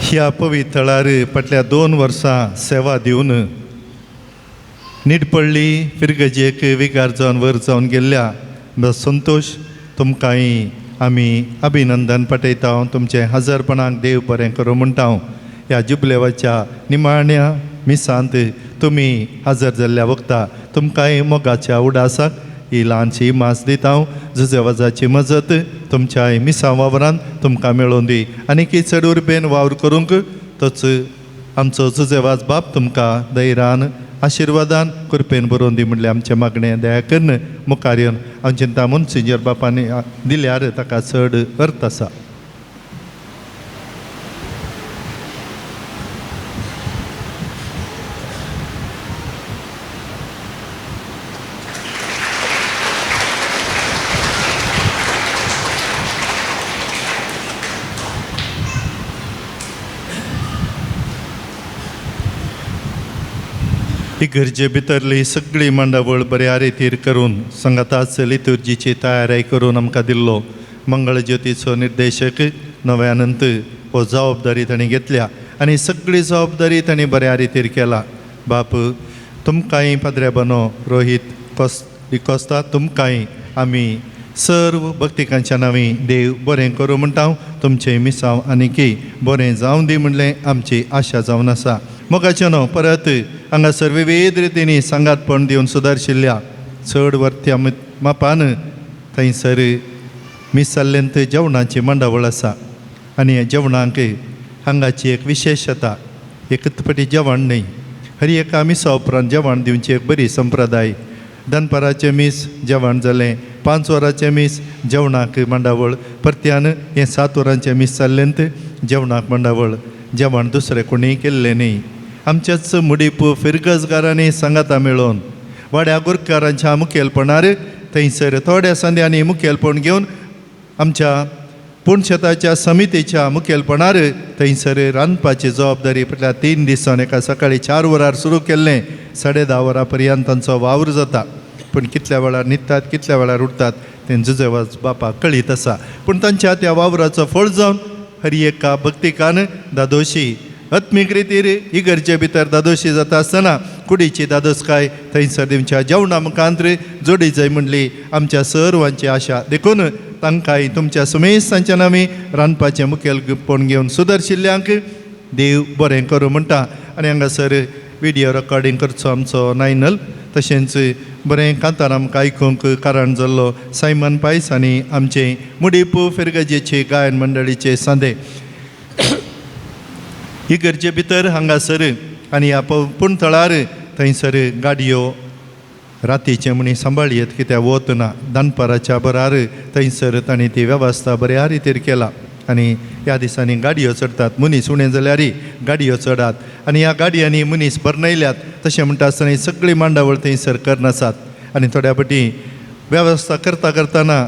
ह्या पवित्रळार फाटल्या 2 वर्सां सेवा दिवन निडपडली फिरगजेक विगार जावन वर जावन गेल्ल्या संतोश तुमकांय आमी अभिनंदन पाठयता. तुमचें हजरपणाक देव बरें करूं म्हणटा. ह्या जुबलेवाच्या निमाण्या मिसांत तुमी हजर जाल्ल्या वखता तुमकांय मोगाच्या उडासाक ही ल्हानशी मास दिता. जुजेवाजाची मजत तुमच्या मिसां वावरान तुमकां मेळोवन दी आनी चड उर्बेन वावर करूंक तोच आमचो जुजेवाज बाप तुमकां धैर्यान आशिर्वादान कृपेन बरोवन दी म्हणलें आमचें मागणें. दया करून मुखार येवन हांव चिंता मोन्सिंजर बापांनी दिल्यार ताका चड अर्थ आसा. इगर्जे भितरली सगळी मांडावळ बऱ्या रितीर करून सांगाताच लितुर्जीची तयारी करून आमकां दिल्लो मंगळ ज्योतीचो निर्देशक नव्यानंत हो जबाबदारी तांणी घेतल्या आनी सगळी जबाबदारी तांणी बऱ्या रितीर केला. बाप तुमकांय पाद्रे बनो रोहीत डिकोस्ता तुमकांय आमी सर्व भक्तिकांच्या नांवी देव बरें करूं म्हणटा. तुमचें मिसांव आनीकी बरें जावं दी म्हणलें आमची आशा जावन आसा. मोगाचें न्हू परत हांगासर विविध रितींनी सांगातपण दिवन सुदारशिल्ल्या चड वरत्या मापान थंयसर मीस जाल्ल्यांत जेवणाची मांडावळ आसा आनी ह्या जेवणाक हांगाची एक विशेशता एकच पटी जेवण न्हय हर एका मिसा उपरांत जेवण दिवची एक बरी संप्रदाय. दनपाराचें मीस जेवण जालें, 5 वरांचें मीस जेवणाक मांडावळ, परत्यान हें 7 वरांचें मीस जाल्ल्यांत जेवणाक मांडावळ. जेवण दुसरें कोणीय केल्लें न्हय. आमच्याच मुडीप फिरगजगारांनी सांगाता मेळोवन वाड्या गुरकारांच्या मुखेलपणार थंयसर थोड्या संद्यांनी मुखेलपण घेवन आमच्या पुणशेताच्या समितीच्या मुखेलपणार थंयसर रांदपाची जबाबदारी फाटल्या 3 दिसान एका सकाळी 4 वरार सुरू केल्लें 10:30 वरां पर्यंत तांचो वावर जाता. पूण कितल्या वेळार न्हिदतात कितल्या वेळार उठतात तें जुजेवाज बापाक कळीत आसा. पूण तांच्या त्या वावराचो फळ जावन हर एका भक्तिकान दादोशी आत्मीक रितीर इगर्जे भितर दादोशी जाता आसतना कुडीची दादोसकाय थंयसर दिवच्या जेवणा मुखांत जोडी जाय म्हणली आमच्या सर्वांची आशा. देखून तांकांय तुमच्या सुमेस्तांच्या नांवी रांदपाचें मुखेलपण घेवन सुदरशिल्ल्यांक देव बरें करूं म्हणटा. आनी हांगासर विडियो रेकॉर्डिंग करचो आमचो नायनल, तशेंच बरें कांतार आमकां आयकूंक कारण जाल्लो सायमन पायस आनी आमचे मुडीप फिरगजेचे गायन मंडळीचे सांदे. इगर्जे भितर हांगासर आनी ह्या पुणथळार थंयसर गाडयो रातीचें म्हणी सांबाळयत कित्याक वत ना, दनपाराच्या बरार थंयसर तांणी ती वेवस्था बऱ्या रितीर केला आनी ह्या दिसांनी गाडयो चडटात, मनीस उणें जाल्यार गाडयो चडात आनी ह्या गाडयांनी मनीस बरनयल्यात. तशें म्हणटा आसतना सगळी मांडावळ थंयसर करनासात आनी थोड्या फावटी वेवस्था करता करतना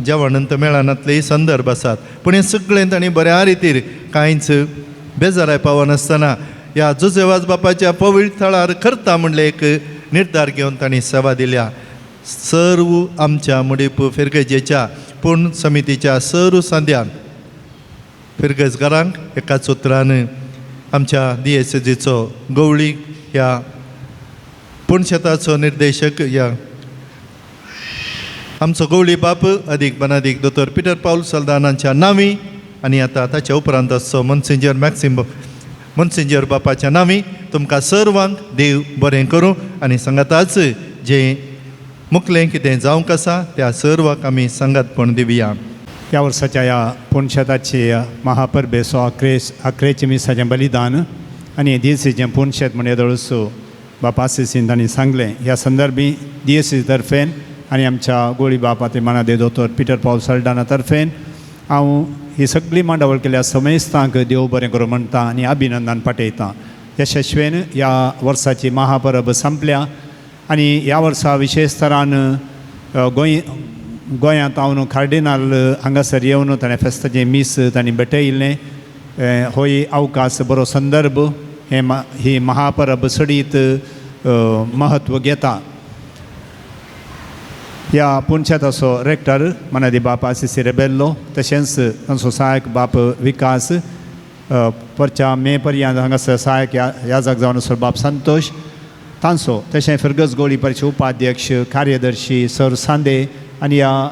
जेवण अंत मेळनातलेय संदर्भ आसात, पूण हें सगळें तांणी बऱ्या रितीर कांयच बेजाराय पावनासतना ह्या जुजेवाज बापाच्या पवित्र थळार करता म्हणलें एक निर्धार घेवन तांणी सेवा दिल्या. सर्व आमच्या मुडीप फिरगजेच्या पूण समितीच्या सर्व सांद्यान फिरगजगारांक एकाच उतरान आमच्या दियेसेजीचो गवळी ह्या पुणशेताचो निर्देशक ह्या आमचो गवळी बाप अदीक बनादीक दोतोर पिटर पावल सल्दानाच्या नांवी आनी आतां ताच्या उपरांत आसचो मोन्सिंजर मॅक्सिम मोन्सिंजर बापाच्या नांवी तुमकां सर्वांक देव बरें करूं आनी सांगाताच जें मुखलें कितें जावंक आसा त्या सर्वांक आमी सांगातपण दिवया. ह्या वर्साच्या ह्या पुणशेताची महापरबेचो आक्रेचें मिसाचें बलिदान आनी दियेसीचें पुणशेत म्हण येदोळसो बापा आसिसीन तांणी सांगलें. ह्या संदर्भी दियेसी तर्फेन आनी आमच्या गोळी बापा ते मानादे दोतोर पिटर पावल सल्डाना तर्फेन हांव ही सगळी मांडावळ केल्या समेस्तांक देव बरें करूं म्हणटा आनी अभिनंदन पाठयता. यशस्वेन ह्या वर्साची महापरब संपल्या आनी ह्या वर्सा विशेश तरान गोंयांत हांव कार्डिनाल हांगासर येवन ताणें फेस्ताचें मीस तांणी भेटयिल्लें. होय अवकाश बरो संदर्भ हे ही महापरब सडीत महत्व घेता. ह्या पुणशेताचो रेक्टर मनादी बाप आसिसी रेबेल्लो, तशेंच तांचो सहायक बाप विकास, परच्या मे पर्यंत हांगासर सहायक याजक जावन आसलो बाप संतोष तांचो, तशें फिरगज गोळी परिशद उपाध्यक्ष कार्यदर्शी सर सांदे आनी ह्या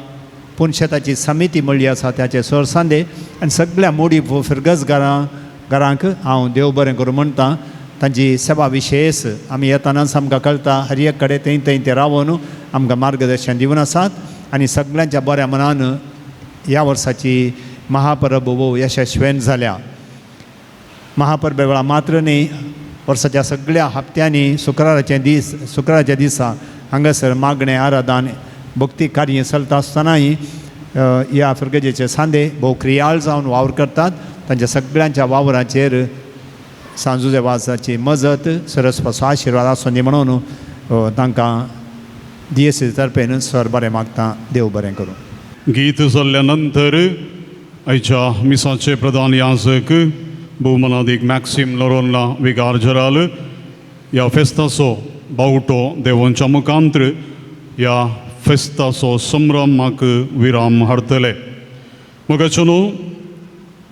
पुणशेताची समिती म्हणली आसा त्याचे सर सांदे आनी सगळ्या मोडी फिरगज घरांक हांव देव बरें करूं म्हणटा. तांची सेवा विशेष आमी येतनाच आमकां कळटा, हर एक कडेन थंय थंय ते रावन आमकां मार्गदर्शन दिवन आसात आनी सगळ्यांच्या बऱ्या मनान ह्या वर्साची महापरब भोव यशस्वेन जाल्या. महापरबे वेळा मात्र न्ही, वर्साच्या सगळ्या हप्त्यांनी शुक्राराच्या दिसा हांगासर मागणें आराधन भक्ती कार्य चलता आसतनाय ह्या फिरगजेचे सांदे भोव क्रियाळ जावन वावर करतात. तांच्या सगळ्यांच्या वावराचेर सांजुजे वाजाची मजत सरस्पाचो आशिर्वाद आसूं दी म्हणून तांकां दियेसी तर्फेन सर बरें मागता. देव बरें करूं. गीत जाल्ल्या नंतर आयच्या मिसाचे प्रधान याजक भोवमानादीक मॅक्सिम नोरोन्हा विगार जराल ह्या फेस्ताचो बावटो देवांच्या मुखांत्र ह्या फेस्ताचो संभ्रमाक विराम हाडटले. मोगाचो न्हू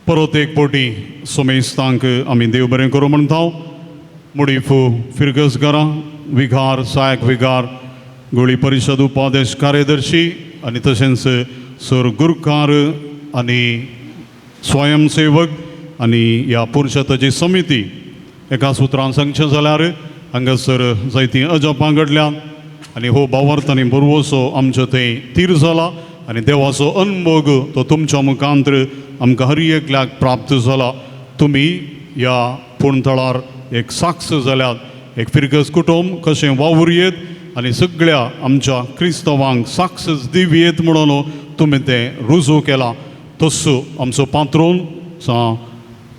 परत एक पटी सोमेस्तांक आमी देव बरें करूं म्हणटा. मुडीफू फिरगजगारां विघार सहायक विघार गोळी परिशद उपाध्यक्ष कार्यदर्शी आनी तशेंच सर गुरकार आनी स्वयंसेवक आनी ह्या पुरुषताची समिती एका सुत्रान सांगचें जाल्यार हांगासर जायतीं अजापां घडल्यात आनी हो भावार्थ आनी बरवसो आमचो थंय तीर जाला आनी देवाचो अनमोग तो तुमच्या मुखांत्र आमकां हर एकल्याक प्राप्त जाला. तुमी ह्या पूर्णथळार एक साक्ष जाल्यात, एक फिरगज कुटुंब कशें वावुरयेत आनी सगळ्या आमच्या क्रिस्तांवांक साक्ष दिवयेत म्हणून तुमी तें रुजू केलां. तसो आमचो पात्रोन सा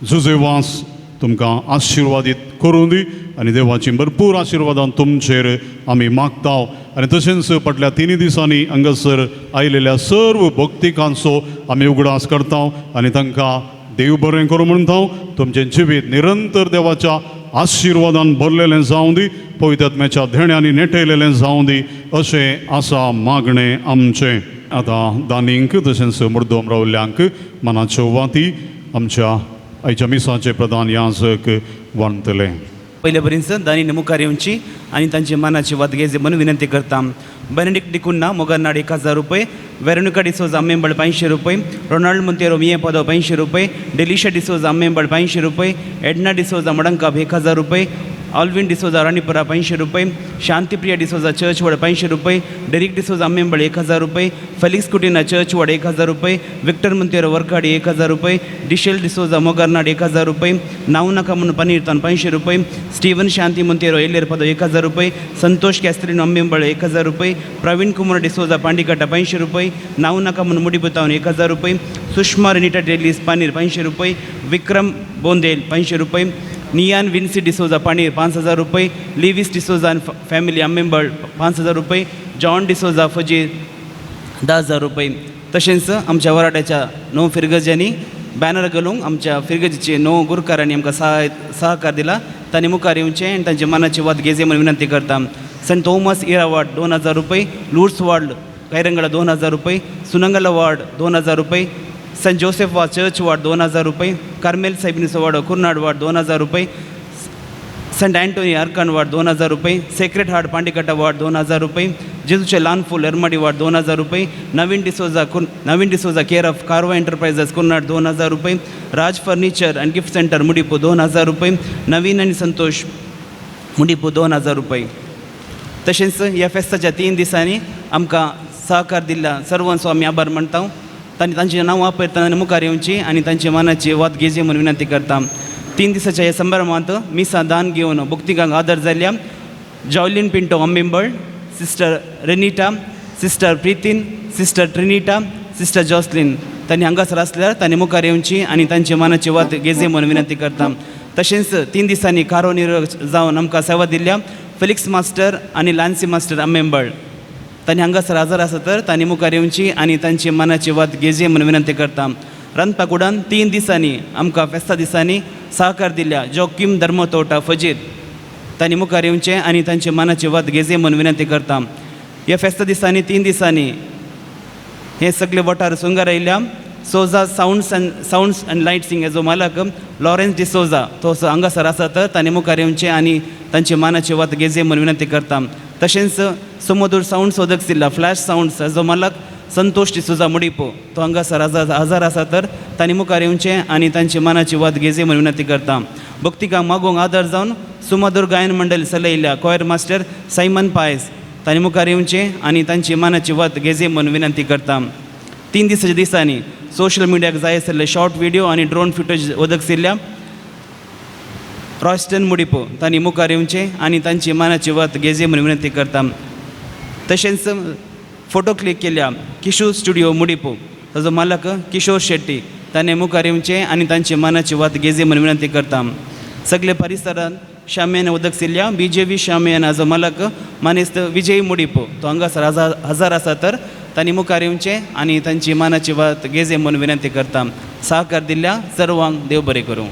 जुजेवास तुमकां आशिर्वादीत करूं दी आनी देवाची भरपूर आशिर्वादान तुमचेर आमी मागता. आनी तशेंच फाटल्या तिनूय दिसांनी हांगासर आयिल्ल्या सर्व भक्तिकांचो आमी उगडास करता आनी तांकां देव बरें करूं म्हणटा. तुमचें जिवीत निरंतर देवाच्या आशिर्वादान भरलेलें जावं दी, पवित्र आत्म्याच्या धेण्यांनी नेटयलेलें जावं दी अशें आसा मागणें आमचें. आतां दानींक तशेंच मुर्दोम रावल्ल्यांक मनाच्यो वाती आमच्या आयच्या मिसाचे प्रधान याजक वांटले. पयले बरींच दानीन मुखार येवची आनी तांची मनाची वाद घेवची म्हणून विनंती करता. बेनेडिक्ट डिकुन्ना मोगरनाड 1000 रुपये, वेरोनिका डिसोजा आम्मेंबळ 500 रुपये, रोनाल्ड मुंतेरो मियेपदो 500 रुपये, डेलिशा डिसोजा आम्मेंबळ 500 रुपये, एडना डिसोजा मडंकाब 1000 रुपये, ऑल्विन डिसोजा राणीपुरा 500 रुपये, शांतिप्रिया डिसोजा चर्चवड 500 रुपये, डेरिक डिसोजा आम्मेंबळ 1000 रुपये, फेलिक्स कुटिना चर्चवड 1000 रुपये, विक्टर मुंतेरो वर्काडी 1000 रुपये, डिशेल डिसोजा मोगरनाड 1000 रुपये, नावनाका म्हणून पनीर तान 500 रुपये, स्टीवन शांती मुंतेरो एल्लेर पदो 1000 रुपये, संतोष कॅस्त्रिनो आम्मेंबळ 1000 रुपये, प्रवीण कुमार डिसोजा पांडिकाटा 500 रुपये, नावनाका म्हणून मुडिपुतावन 1000 रुपये, सुषमा रेनिटा डेलीस पानीर 500 रुपये, विक्रम बोंदेल 500 रुपये, नियान विन्सी डिसोजा पाणीर 5000 रुपये, लिविस डिसोजा आनी फॅमिली आम्मेंबळ 5000 रुपये, जॉन डिसोजा फजीर 10,000 रुपये. तशेंच आमच्या वराड्याच्या 9 फिरगजांनी बॅनर घालूंक आमच्या फिरगजीचे 9 गुरकारांनी आमकां सहकार दिला. तांणी मुखार येवचें आनी तांच्या मनाची वाद घेवची म्हणून विनंती करता. सेंट थॉमस इरा वार्ड 2000 रुपये, लूर्स वार्ड कैरंगडा 2000 रुपये, सुनंगला वार्ड 2000 रुपये, saint Joseph ward church ward 2000 रुपये, कार्मेल साहेबनीचो वाडो कुर्नाड वार्ड 2000 रुपये, सेंट अँटोनी अर्कन वार्ड 2000 रुपये, सेक्रेट हार्ट पांडिकाटा वार्ड 2000 रुपये, जेजूचे ल्हान फूल एरमाडी वार्ड 2000 रुपये, Naveen D'Souza care of Karva enterprises Kurnad 2000 रुपये, Raj furniture and gift centre Mudipu 2000 रुपये, नवीन आनी संतोष मुडिपू 2000 रुपये. तशेंच ह्या फेस्ताच्या 3 दिसांनी आमकां सहकार दिल्ल्या सर्वांचो आमी आभार मानता. तांणी तांची नांव आपयतना मुखार येवची आनी तांची मनाची वाद घेवची म्हणून विनंती करता. 3 दिसाच्या ह्या संभ्रमांत मिसां दान घेवन भक्तिकांक आदर जाल्ल्या Jolin Pinto Ammembal, sister Renita, sister Pritin, sister Trinita, sister Jocelyn तांणी हांगासर आसल्यार तांणी मुखार येवची आनी तांची मनाची वाद घेवची म्हणून विनंती करता. तशेंच 3 दिसांनी कारो निरो जावन आमकां सेवा दिल्ल्या फेलिक्स मास्टर आनी लान्सी मास्टर आम्मेंबळ तांणी हांगासर हजर आसा तर तांणी मुखार येवची आनी तांची मनाची वाद घेवची म्हणून विनंती करता. रांदपाकुडान 3 दिसांनी आमकां फेस्ता दिसांनी सहकार दिल्या जोकीम धर्मतोटा फजीर तांणी मुखार येवचें आनी तांची मनाची वाद घेवची म्हणून विनंती करता. ह्या फेस्ता दिसांनी 3 दिसांनी हे सगळे वठार सुंगार आयिल्ल्या सोजा सावंड्स आनी लायट्सिंग हेजो मालक लॉरेन्स डिसोजा तो हांगासर आसा तर तांणी मुखार येवचें आनी तांची मनाची वाद घेवची म्हणून विनंती करता. तशेंच सुमधूर सावंड सोदक दिल्ला फ्लॅश सावंड्स हाजो मालक संतोष डिसोजा मुडिपो तो हांगासर हजर आसा तर तांणी मुखार येवचें आनी तांची मनाची वाद घेवची म्हणून विनंती करता. भक्तिकांक मागोवंक आदर जावन सुमधूर गायन मंडळ चलयिल्ल्या कॉयर मास्टर सायमन पायस तांणी मुखार येवचें आनी तांची मनाची वाद घेवची म्हणून विनंती करता. 3 दिसाच्या दिसांनी सोशल मिडियाक जाय आशिल्ले शॉर्ट व्हिडिओ आनी ड्रोन फुटेज ओदक रॉस्टन मुडिपो तांणी मुखार येवचें आनी तांची मनाची वाद घेवची म्हणून विनंती करता. तशेंच फोटो क्लिक केल्या किशोर स्टुडियो मुडिपो ताजो मालक किशोर शेट्टी ताणें मुखार येवचें आनी तांची मनाची वाद घेवची म्हणून विनंती करता. सगळे परिसरांत शामियान उदक सिल्ल्या बी जे व्ही शामियान हाजो मालक मानेस्त विजय मुडिपो तो हांगासर हजर आसा तर तांणी मुखार येवचें आनी तांची मनाची वाद घेवची म्हणून विनंती करता. सहकार दिल्ल्या सर्वांक देव बरें करूं.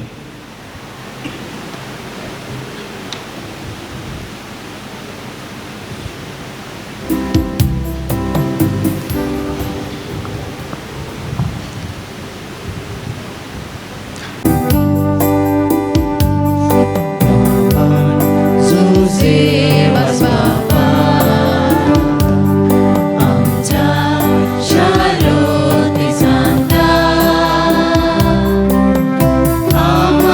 Amen.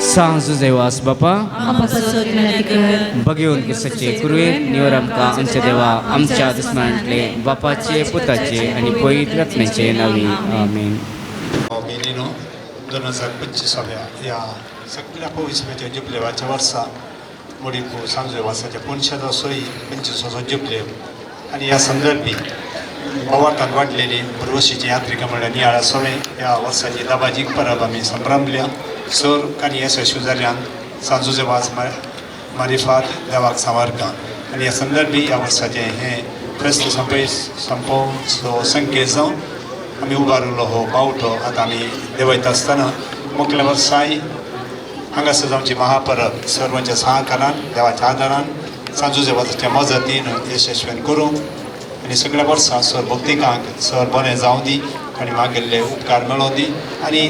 सांग जुजेवास बापा बघेवन क्रिस्ताचे कुरवे निवर आमकां आमच्या देवा आमच्या दुस्मनांतले बापाचे पुताचे आनी पवित्र आत्म्याचे नांवी आमेन. भयणीनो 2025व्या ह्या सगळ्या पविसव्याच्या जुबलेवाच्या वर्सा मोडीपू सांजुवासाच्या 500 25 जुबलेव आनी ह्या संदर्भी भावार्थान वाडलेली पुर्वशीची यात्रिका म्हणल्यार नियाळा सोवे ह्या वर्साची दबाजीक परब आमी संभ्रमल्या. सर कार्य यशस्वी जाल्यान सांजुजेवास मारिफात देवाक सांवारता आनी ह्या संदर्भी ह्या वर्साचें हें फेस्त संपोवचो संकेत जावन आमी उबारिल्लो हो बावटो आतां आमी देंवयता आसतना मुखल्या वर्साय हांगासर जावची महापरब सर्वांच्या सहकारान देवाच्या आदारान सांजुजेवासाच्या मजतीन यशस्वीन करूंक आनी सगळ्या वर्सां सर भक्तिकांक सर बरें जावं दी आनी मागिल्ले उपकार मेळों दी आनी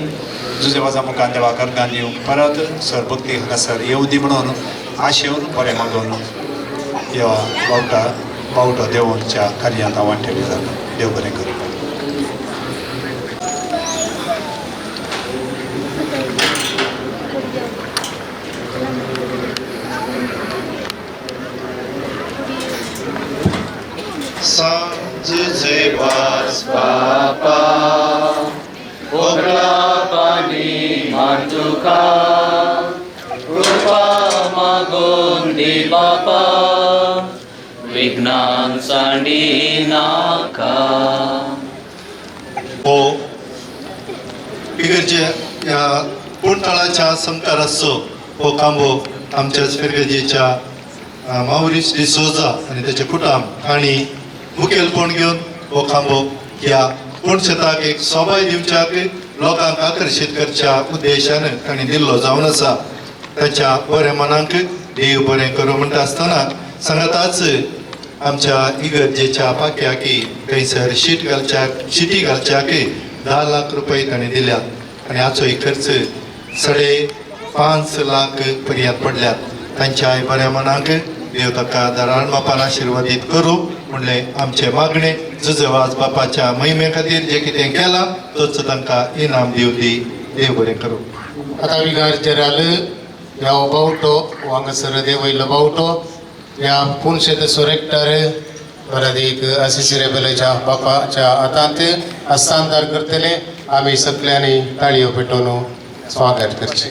जुजेवाजा मुखार देवाक अर्गां दिवंक परत सर भक्ती हांगासर येवं दी म्हणून आशेवन बरें मागोवन ह्या बावटो देवोवच्या कार्यांत हांव वांटेली जाता. देव बरें करूं. सांजुजेवास बापा ओगळापानी मातुका कृपा मागून दी बापा विघ्नान सांडी नाका. हो इगर्जे ह्या पूणतळाच्या समकाराचो हो कांबो आमच्याच फिरगजेच्या मावरीस डिसोजा आनी तेचे कुटुंब हांणी मुखेलपण घेवन हो खांबो ह्या पूण शेताक एक सोबाय दिवच्याक लोकांक आकर्शीत करच्या उद्देशान तांणी दिल्लो जावन आसा. ताच्या बऱ्या मनाक देव बरें करूं म्हणटा आसतना सांगाताच आमच्या इगर्जेच्या पाक्याकी थंयसर शीट घालच्याक शिटी घालच्याक 10 लाख रुपये तांणी दिल्यात आनी हाचोय खर्च 5.5 लाख पर्यंत पडल्यात. तांच्या बऱ्या मनाक देव ताका दराळ बापान आशिर्वादीत करूं म्हणलें आमचें मागणें. जुजेवाज बापाच्या महिमे खातीर जें कितें केलां तोच तांकां इनाम दिवं दी. देव बरें करूं. आतां विगार जेराल ह्या बावटो हांगासर देवयलो बावटो ह्या पुनशेत सोरेक्टर बरादीक आसिसी रेबेलाच्या बापाच्या हातांत हस्तांतर करतले. आमी सगळ्यांनी ताळयो पेटोवन स्वागत करचें.